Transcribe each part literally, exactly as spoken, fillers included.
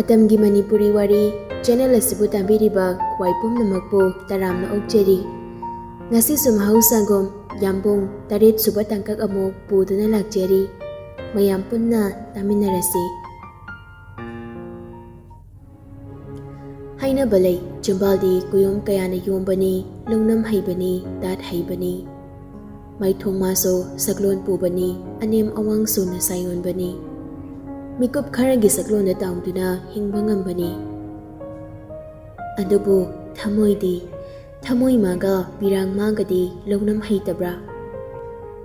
ꯇꯝꯒꯤ ꯃꯅꯤꯄꯨꯔꯤ ꯋꯥꯔꯤ ꯆꯦꯅꯦꯜ ꯑꯁꯤꯕꯨ ꯇꯥꯕꯤꯔꯤꯕ ꯈ꯭ꯋꯥꯏ ꯄꯨꯝꯅꯃꯛꯄꯨ ꯇꯔꯥꯝꯅ ꯑꯣꯛꯆꯔꯤ꯫ ꯉꯁꯤꯁꯨ ꯃꯍꯧꯁꯥꯒꯨꯝ ꯌꯥꯝꯕꯨꯡ ꯇꯔꯦꯠ ꯁꯨꯕ ꯇꯥꯡꯀꯛ ꯑꯃꯨꯛ ꯄꯨꯗꯨꯅ ꯂꯥꯛꯆꯔꯤ꯫ ꯃꯌꯥꯝ ꯄꯨꯟꯅ ꯇꯥꯃꯤꯟꯅꯔꯁꯤ꯫ ꯍꯥꯏꯅꯕ ꯂꯩ, ꯆꯤꯝꯕꯥꯜꯗꯤ ꯀꯨꯌꯣꯝ ꯀꯌꯥꯅ ꯌꯣꯝꯕꯅꯤ, ꯂꯧꯅꯝ ꯍꯩꯕꯅꯤ, ꯇꯥꯠ ꯍꯩꯕꯅꯤ꯫ ꯃꯥꯏꯊꯣꯡ ꯃꯥꯁꯨ ꯁꯛꯂꯣꯟ ꯄꯨꯕꯅꯤ, ꯑꯅꯦꯝ ꯑꯋꯥꯡ ꯁꯨꯅ ꯁꯥꯌꯣꯟꯕꯅꯤ꯫ ꯃꯤꯀꯨꯞ ꯈꯔꯒꯤ ꯁꯛꯂꯣꯟꯗ ꯇꯥꯎꯗꯨꯅ ꯍꯤꯡꯕ ꯉꯝꯕꯅꯤ꯫ ꯑꯗꯨꯕꯨ ꯊꯃꯣꯏꯗꯤ, ꯊꯃꯣꯏ ꯃꯥꯒ ꯄꯤꯔꯥꯡ ꯃꯥꯒꯗꯤ ꯂꯧꯅꯝ ꯍꯩꯇꯕ꯭ꯔꯥ?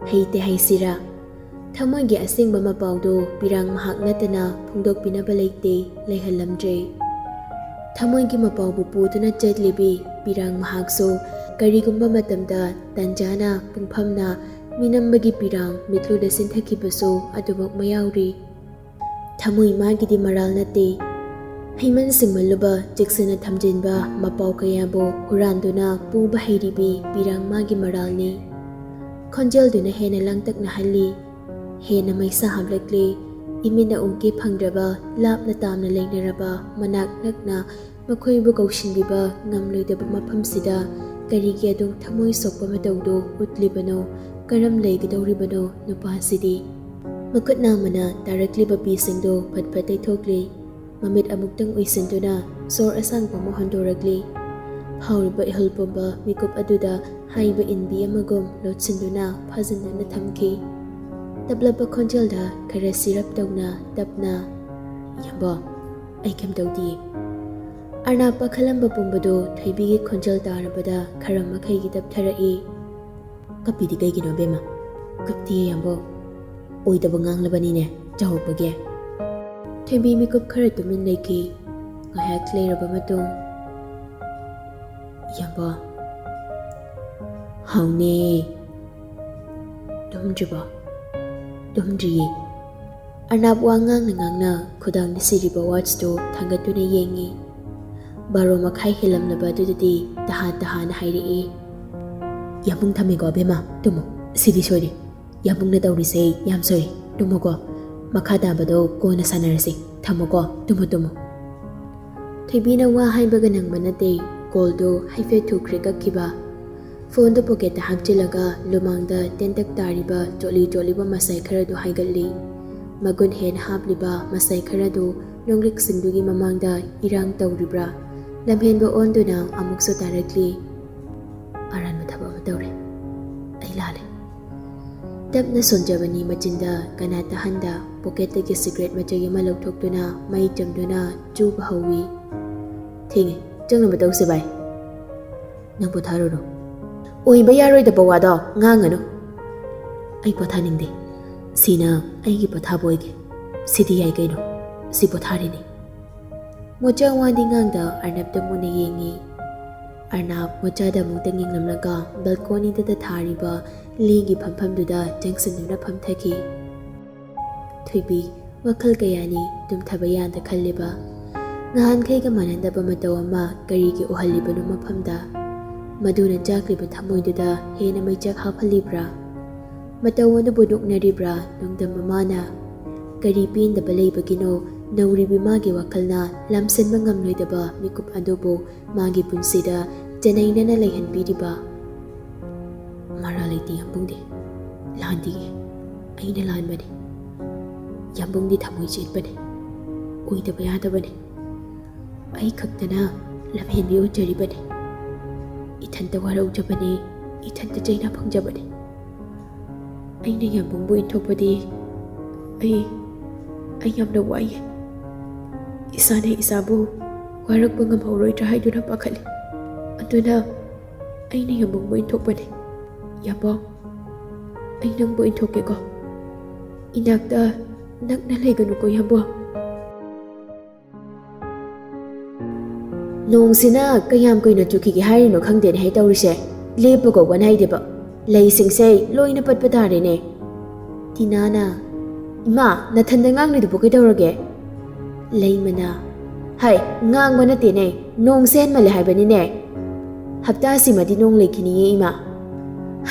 ꯍꯩꯇꯦ ꯍꯥꯏꯁꯤꯔꯥ? ꯊꯃꯣꯏꯒꯤ ꯑꯁꯦꯡꯕ ꯃꯄꯥꯎꯗꯨ ꯄꯤꯔꯥꯡ ꯃꯍꯥꯛ ꯅꯠꯇꯅ ꯐꯣꯡꯗꯣꯛꯄꯤꯅꯕ ꯂꯩꯇꯦ, ꯂꯩꯍꯜꯂꯝꯗ꯭ꯔꯦ꯫ ꯊꯃꯣꯏꯒꯤ ꯃꯄꯥꯎꯕꯨ ꯄꯨꯗꯨꯅ ꯆꯠꯂꯤꯕꯤ ꯄꯤꯔꯥꯡ ꯃꯍꯥꯛꯁꯨ ꯀꯔꯤꯒꯨꯝꯕ ꯃꯇꯝꯗ ꯇꯟꯖꯥꯅ, ꯄꯨꯡꯐꯝꯅ ꯃꯤꯅꯝꯕꯒꯤ ꯄꯤꯔꯥꯡ ꯃꯤꯠꯂꯨꯗ ꯆꯦꯟꯊꯈꯤꯕꯁꯨ ꯑꯗꯨꯃꯛ ꯃꯌꯥꯎꯔꯤ꯫ ꯊꯃꯣꯏ ꯃꯥꯒꯤꯗꯤ ꯃꯔꯥꯜ ꯅꯠꯇꯦ꯫ ꯍꯩꯃꯟ ꯁꯤꯡꯃꯜꯂꯨꯕ, ꯆꯦꯛꯁꯤꯟꯅ ꯊꯝꯖꯤꯟꯕ ꯃꯄꯥꯎ ꯀꯌꯥꯕꯨ ꯍꯨꯔꯥꯟꯗꯨꯅ ꯄꯨꯕ ꯍꯩꯔꯤꯕꯤ ꯄꯤꯔꯥꯡ ꯃꯥꯒꯤ ꯃꯔꯥꯜꯅꯤ꯫ ꯈꯣꯟꯖꯦꯜꯗꯨꯅ ꯍꯦꯟꯅ ꯂꯥꯡꯇꯛꯅꯍꯜꯂꯤ꯫ ꯍꯦꯟꯅ ꯃꯩꯁꯥ ꯍꯥꯞꯂꯛꯂꯤ꯫ ꯏꯃꯤꯠꯅ ꯎꯒꯦ ꯐꯪꯗ꯭ꯔꯕ, ꯂꯥꯞꯅ ꯇꯥꯝꯅ ꯂꯩꯅꯔꯕ, ꯃꯅꯥꯛ ꯅꯛꯅ ꯃꯈꯣꯏꯕꯨ ꯀꯧꯁꯤꯟꯕꯤꯕ ꯉꯝꯂꯣꯏꯗꯕ ꯃꯐꯝꯁꯤꯗ ꯀꯔꯤꯒꯤ ꯑꯗꯨꯝ ꯊꯃꯣꯏ ꯁꯣꯛꯄ ꯃꯇꯧꯗꯨ ꯎꯠꯂꯤꯕꯅꯣ? ꯀꯔꯝ ꯂꯩꯒꯗꯧꯔꯤꯕꯅꯣ ꯅꯨꯄꯥꯁꯤꯗꯤ? ꯃꯈꯨꯠ ꯅꯥꯝꯃꯅ ꯇꯥꯔꯛꯂꯤꯕ ꯄꯤꯁꯤꯡꯗꯨ ꯐꯠ ꯐꯠ ꯇꯩꯊꯣꯛꯂꯤ꯫ ꯃꯃꯤꯠ ꯑꯃꯨꯛꯇꯪ ꯎꯏꯁꯤꯟꯗꯨꯅ ꯁꯣꯔ ꯑꯁꯥꯡꯕ ꯑꯃ ꯍꯣꯟꯗꯣꯔꯛꯂꯤ꯫ ꯐꯥꯎꯔꯤꯕ ꯏꯍꯨꯜ ꯄꯨꯝꯕ ꯃꯤꯀꯨꯞ ꯑꯗꯨꯗ ꯍꯥꯏꯕ ꯏꯟꯕꯤ ꯑꯃꯒꯨꯝ ꯂꯣꯠꯁꯤꯟꯗꯨꯅ ꯐꯥꯖꯤꯟꯗꯨꯅ ꯊꯝꯈꯤ꯫ ꯇꯞꯂꯕ ꯈꯣꯟꯖꯦꯜꯗ ꯈꯔ ꯁꯤꯔꯞ ꯇꯧꯅ ꯇꯞꯅ, "ꯏꯌꯥꯝꯕ, ꯑꯩ ꯀꯩꯝ ꯇꯧꯗꯤꯌꯦ꯫" ꯑꯔꯅꯥꯞ ꯄꯥꯈꯠꯂꯝꯕ ꯄꯨꯝꯕꯗꯨ ꯊꯣꯏꯕꯤꯒꯤ ꯈꯣꯟꯖꯦꯜ ꯇꯥꯔꯕꯗ ꯈꯔ ꯃꯈꯩꯒꯤ ꯇꯞꯊꯔꯛꯏ꯫ "ꯀꯞꯄꯤꯗꯤ ꯀꯩꯒꯤꯅꯣ, ꯕꯦꯝꯃ?" "ꯀꯞꯇꯤꯌꯦ, ꯏꯌꯥꯝꯕ꯫ ꯑꯣꯏꯗꯕ ꯉꯥꯡꯂꯕꯅꯤꯅꯦ, ꯆꯥꯎꯔꯛꯄꯒꯤ꯫" ꯊꯣꯏꯕꯤ ꯃꯤꯀꯨꯞ ꯈꯔ ꯇꯨꯃꯤꯟ ꯂꯩꯈꯤ꯫ ꯉꯥꯏꯍꯥꯛ ꯂꯩꯔꯕ ꯃꯇꯨꯡ, "ꯏꯌꯥꯝꯕ꯫" "ꯍꯥꯎꯅꯦ꯫ ꯇꯨꯝꯗ꯭ꯔꯤꯕꯣ?" "ꯇꯨꯝꯗ꯭ꯔꯤꯌꯦ꯫" ꯑꯔꯅꯥꯞ ꯋꯥ ꯉꯥꯡꯅ ꯉꯥꯡꯅ ꯈꯨꯗꯥꯡꯗ ꯁꯤꯔꯤꯕ ꯋꯥꯠꯆꯇꯨ ꯊꯥꯡꯒꯠꯇꯨꯅ ꯌꯦꯡꯉꯤ꯫ ꯕꯥꯔꯣ ꯃꯈꯥꯏ ꯍꯦꯜꯂꯝꯂꯕ ꯑꯗꯨꯗꯗꯤ ꯇꯍꯥ ꯇꯍꯥꯅ ꯍꯥꯏꯔꯛꯏ꯫ "ꯌꯥꯝꯕꯨꯡ ꯊꯝꯃꯦꯀꯣ ꯑꯕꯦꯝꯃ, ꯇꯨꯝꯃꯣ꯫ ꯁꯤꯗꯤ ꯁꯣꯏꯔꯦ꯫ ꯌꯥꯝꯕꯨꯡꯅ ꯇꯧꯔꯤꯁꯦ ꯌꯥꯝ ꯁꯣꯏꯔꯦ꯫ ꯇꯨꯝꯃꯣꯀꯣ꯫ ꯃꯈꯥ ꯇꯥꯕꯗꯣ ꯀꯣꯟꯅ ꯁꯥꯟꯅꯔꯁꯤ꯫ ꯊꯝꯃꯣꯀꯣ꯫ ꯇꯨꯝꯃꯣ, ꯇꯨꯝꯃꯣ꯫" ꯊꯣꯏꯕꯤꯅ ꯋꯥ ꯍꯥꯏꯕꯒ ꯅꯪꯕ ꯅꯠꯇꯦ꯫ ꯀꯣꯜꯗꯣ ꯍꯥꯏꯐꯦꯠ ꯊꯨꯈ꯭ꯔꯦ ꯀꯛꯈꯤꯕ꯫ ꯐꯣꯟꯗꯣ ꯄꯣꯀꯦꯠꯇ ꯍꯥꯞꯆꯤꯜꯂꯒ ꯂꯨꯃꯥꯡꯗ ꯇꯦꯟꯇꯛ ꯇꯥꯔꯤꯕ ꯆꯣꯠꯂꯤ ꯆꯣꯠꯂꯤꯕ ꯃꯁꯥꯏ ꯈꯔꯗꯨ ꯍꯥꯏꯒꯠꯂꯤ꯫ ꯃꯒꯨꯟ ꯍꯦꯟ ꯍꯥꯞꯂꯤꯕ ꯃꯁꯥꯏ ꯈꯔꯗꯨ ꯅꯣꯡꯂꯤꯛꯁꯤꯡꯗꯨꯒꯤ ꯃꯃꯥꯡꯗ ꯏꯔꯥꯡ ꯇꯧꯔꯤꯕ꯭ꯔꯥ? ꯂꯝꯍꯦꯟꯕ ꯑꯣꯟꯗꯨꯅ ꯑꯃꯨꯛꯁꯨ ꯇꯥꯔꯛꯂꯤ꯫ ꯑꯔꯥꯟꯕ ꯊꯕꯛ ꯑꯃ ꯇꯧꯔꯦ꯫ ꯑꯩ ꯂꯥꯜꯂꯦ꯫ ꯇꯞꯅ ꯁꯣꯟꯖꯕꯅꯤ ꯃꯆꯤꯟꯗ ꯀꯅꯥ ꯇꯥꯍꯟꯗ ꯄꯣꯀꯦꯠꯇꯒꯤ ꯁꯤꯒꯔꯦꯠ ꯃꯆꯩ ꯑꯃ ꯂꯧꯊꯣꯛꯇꯨꯅ ꯃꯩ ꯆꯝꯗꯨꯅ ꯆꯨꯕ ꯍꯧꯏ꯫ "ꯊꯦꯡꯉꯦ, ꯆꯪꯅꯕ ꯇꯧꯁꯦ ꯚꯥꯏ꯫ ꯅꯪ ꯄꯣꯊꯥꯔꯨꯔꯣ꯫ ꯑꯣꯏꯕ ꯌꯥꯔꯣꯏꯗꯕ ꯋꯥꯗꯣ ꯉꯥꯡꯒꯅꯨ꯫ ꯑꯩ ꯄꯣꯊꯥꯅꯤꯡꯗꯦ꯫ ꯁꯤꯅ ꯑꯩꯒꯤ ꯄꯣꯊꯥꯕ ꯑꯣꯏꯒꯦ꯫ ꯁꯤꯗꯤ ꯌꯥꯏ ꯀꯩꯅꯣ꯫ ꯁꯤ ꯄꯣꯊꯥꯔꯤꯅꯤ꯫" ꯃꯣꯆꯥ ꯋꯥꯗꯤ ꯉꯥꯡꯗ ꯑꯔꯅꯕꯇ ꯃꯨꯟꯅ ꯌꯦꯡꯉꯤ꯫ ꯑꯔꯅꯕ ꯃꯣꯆꯥꯗ ꯑꯃꯨꯛꯇꯪ ꯌꯦꯡꯂꯝꯂꯒ ꯕꯦꯜꯀꯣꯅꯤꯗ ꯊꯥꯔꯤꯕ ꯂꯤꯒꯤ ꯐꯝꯐꯝꯗꯨꯗ ꯆꯪꯁꯤꯟꯗꯨꯅ ꯐꯝꯊꯈꯤ꯫ ꯊꯣꯏꯕꯤ ꯋꯥꯈꯜ ꯀꯌꯥꯅꯤ ꯇꯨꯝꯊꯕ ꯌꯥꯗ ꯈꯜꯂꯤꯕ꯫ ꯉꯍꯥꯟꯈꯩꯒ ꯃꯥꯟꯅꯗꯕ ꯃꯇꯧ ꯑꯃ ꯀꯔꯤꯒꯤ ꯎꯍꯜꯂꯤꯕꯅꯣ ꯃꯐꯝꯗ? ꯃꯗꯨꯅ ꯆꯥꯛꯂꯤꯕ ꯊꯃꯣꯏꯗꯨꯗ ꯍꯦꯟꯅ ꯃꯩꯆꯥꯛ ꯍꯥꯞꯍꯜꯂꯤꯕ꯭ꯔꯥ? ꯃꯇꯧ ꯑꯗꯨꯕꯨ ꯅꯣꯛꯅꯔꯤꯕ꯭ꯔꯥ ꯅꯣꯡꯗꯝꯕ ꯃꯥꯅ? ꯀꯔꯤ ꯄꯦꯟꯗꯕ ꯂꯩꯕꯒꯤꯅꯣ ꯅꯧꯔꯤꯕꯤ ꯃꯥꯒꯤ ꯋꯥꯈꯜꯅ ꯂꯝꯁꯤꯟꯕ ꯉꯝꯂꯣꯏꯗꯕ ꯃꯤꯀꯨꯞ ꯑꯗꯨꯕꯨ ꯃꯥꯒꯤ ꯄꯨꯟꯁꯤꯗ ꯆꯅꯩꯅꯅ ꯂꯩꯍꯟꯕꯤꯔꯤꯕ? ꯃꯔꯥ ꯂꯩꯇꯦ ꯌꯥꯝꯕꯨꯡꯗꯤ꯫ ꯂꯥꯟꯗꯤꯌꯦ꯫ ꯑꯩꯅ ꯂꯥꯟꯕꯅꯤ꯫ ꯌꯥꯝꯕꯨꯡꯗꯤ ꯊꯃꯣꯏ ꯆꯦꯠꯄꯅꯤ꯫ ꯑꯣꯏꯗꯕ ꯌꯥꯗꯕꯅꯤ꯫ ꯑꯩ ꯈꯛꯇꯅ ꯂꯝꯍꯦꯟꯕꯤ ꯑꯣꯏꯖꯔꯤꯕꯅꯤ꯫ ꯏꯊꯟꯇ ꯋꯥꯔꯧꯖꯕꯅꯤ, ꯏꯊꯟꯇ ꯆꯩꯅ ꯐꯪꯖꯕꯅꯤ꯫ ꯑꯩꯅ ꯌꯥꯝꯕꯨꯡꯕꯨ ꯏꯟꯊꯣꯛꯄꯗꯤ ꯑꯩ, ꯑꯩ ꯌꯥꯝꯅ ꯋꯥꯏꯌꯦ꯫ ꯏꯁꯥꯅ ꯏꯁꯥꯕꯨ ꯋꯥꯔꯛꯄ ꯉꯝꯍꯧꯔꯣꯏꯗ꯭ꯔꯥ ꯍꯥꯏꯗꯨꯅ ꯄꯥꯈꯠꯂꯤ꯫ ꯑꯗꯨꯅ ꯑꯩꯅ ꯌꯥꯝꯕꯨꯡꯕꯨ ꯏꯟꯊꯣꯛꯄꯅꯤ꯫ ꯌꯥꯝꯕꯨꯡ, ꯑꯩ ꯅꯪꯕꯨ ꯏꯟꯊꯣꯛꯀꯦꯀꯣ꯫ ꯏꯅꯥꯛꯇ ꯅꯛꯅ ꯂꯩꯒꯅꯨꯀꯣ ꯌꯥꯝꯕꯨꯡ꯫ ꯅꯣꯡꯁꯤꯅ ꯀꯌꯥꯝ ꯀꯨꯏꯅ ꯆꯨꯈꯤꯒꯦ ꯍꯥꯏꯔꯤꯅꯣ ꯈꯪꯗꯦꯅꯦ ꯍꯦ ꯇꯧꯔꯤꯁꯦ꯫ ꯂꯦꯞꯄ ꯀꯧꯕ ꯅꯥꯏꯗꯦꯕ꯫ ꯂꯩꯁꯤꯡꯁꯦ ꯂꯣꯏꯅ ꯄꯠꯄ ꯇꯥꯔꯦꯅꯦ꯫ ꯇꯤꯅꯥꯅ, "ꯏꯃꯥ, ꯅꯊꯟꯗ ꯉꯥꯡꯂꯤꯗꯨꯕꯨ ꯀꯩꯗꯧꯔꯒꯦ?" ꯂꯩꯃꯅ, "ꯍꯥꯏ, ꯉꯥꯡꯕ ꯅꯠꯇꯦꯅꯦ, ꯅꯣꯡꯁꯦ ꯍꯦꯟꯃꯜꯂꯦ ꯍꯥꯏꯕꯅꯤꯅꯦ꯫ ꯍꯞꯇꯥꯁꯤꯃꯗꯤ ꯅꯣꯡ ꯂꯩꯈꯤꯅꯤꯌꯦ ꯏꯃꯥ꯫"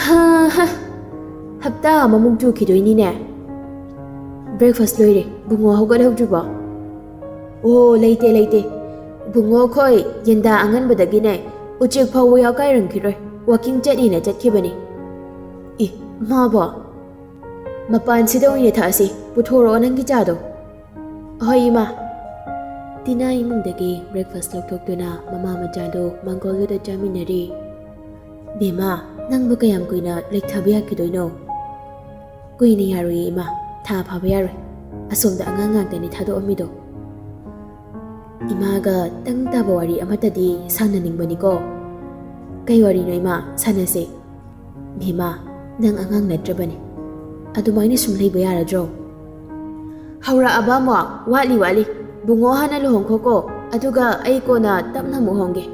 "ꯍꯥ ꯍꯥ, ꯍꯞꯇꯥ ꯑꯃꯃꯨꯛ ꯆꯨꯈꯤꯗꯣꯏꯅꯤꯅꯦ꯫ Breakfast ꯂꯣꯏꯔꯦ, ꯕꯨꯡꯉꯣ ꯍꯧꯒꯠꯍꯧꯗ꯭ꯔꯤꯕꯣ?" "ꯑꯣ, ꯂꯩꯇꯦ, ꯂꯩꯇꯦ꯫ ꯕꯨꯡꯉꯣ ꯈꯣꯏ ꯌꯦꯟꯗꯥ ꯑꯉꯟꯕꯗꯒꯤꯅꯦ ꯎꯆꯦꯛ ꯐꯥꯎꯕ ꯌꯥꯎꯀꯥꯏꯔꯝꯈꯤꯔꯣꯏ, ꯋꯥꯀꯤꯡ ꯆꯠꯅꯤꯅ ꯆꯠꯈꯤꯕꯅꯤ꯫ ꯏ, ꯃꯥꯕꯣ? ꯃꯄꯥꯟꯁꯤꯗ ꯑꯣꯏꯅ ꯊꯛꯑꯁꯤ, ꯄꯨꯊꯣꯔꯛꯑꯣ ꯅꯪꯒꯤ ꯆꯥꯗꯣ꯫ ꯍꯣꯏ ꯏꯃꯥ꯫ ꯇꯤꯅꯥ ꯏꯃꯨꯡꯗꯒꯤ ꯕ꯭ꯔꯦꯛꯐꯥꯁ ꯂꯧꯊꯣꯛꯇꯨꯅ ꯃꯃꯥ ꯃꯆꯥꯗꯨ ꯃꯪꯒꯣꯜꯗꯨꯗ ꯆꯥꯃꯤꯟꯅꯔꯤ꯫ ꯕꯦꯝꯃ, ꯅꯪꯕꯨ ꯀꯌꯥꯝ ꯀꯨꯏꯅ ꯂꯩꯊꯕ ꯌꯥꯈꯤꯗꯣꯏꯅꯣ? ꯀꯨꯏꯅ ꯌꯥꯔꯣꯏꯌꯦ ꯏꯃꯥ, ꯊꯥ ꯐꯥꯕ ꯌꯥꯔꯣꯏ꯫ ꯑꯁꯣꯝꯗ ꯑꯉꯥꯡ ꯉꯥꯛꯇꯅꯤ ꯊꯥꯗꯣꯛꯑꯝꯃꯤꯗꯣ꯫ ꯏꯃꯥꯒ ꯇꯪ ꯇꯥꯕ ꯋꯥꯔꯤ ꯑꯃꯠꯇꯗꯤ ꯁꯥꯟꯅꯅꯤꯡꯕꯅꯤꯀꯣ꯫ ꯀꯩ ꯋꯥꯔꯤꯅꯣ ꯏꯃꯥ? ꯁꯥꯟꯅꯁꯦ꯫ ꯕꯦꯝꯃ, ꯅꯪ ꯑꯉꯥꯡ ꯅꯠꯇ꯭ꯔꯕꯅꯤ꯫ ꯑꯗꯨꯃꯥꯏꯅ ꯁꯨꯝ ꯂꯩꯕ ꯌꯥꯔꯗ꯭ꯔꯣ? ꯍꯧꯔꯛꯑꯕ ꯑꯃꯨꯛ? ꯋꯥꯠꯂꯤ, ꯋꯥꯠꯂꯤ꯫ ꯕꯨꯡꯉꯣ ꯍꯥꯟꯅ ꯂꯨꯍꯣꯡꯈꯣꯀꯣ, ꯑꯗꯨꯒ ꯑꯩ ꯀꯣꯟꯅ ꯇꯞꯅ ꯑꯃꯨꯛ ꯍꯣꯡꯒꯦ꯫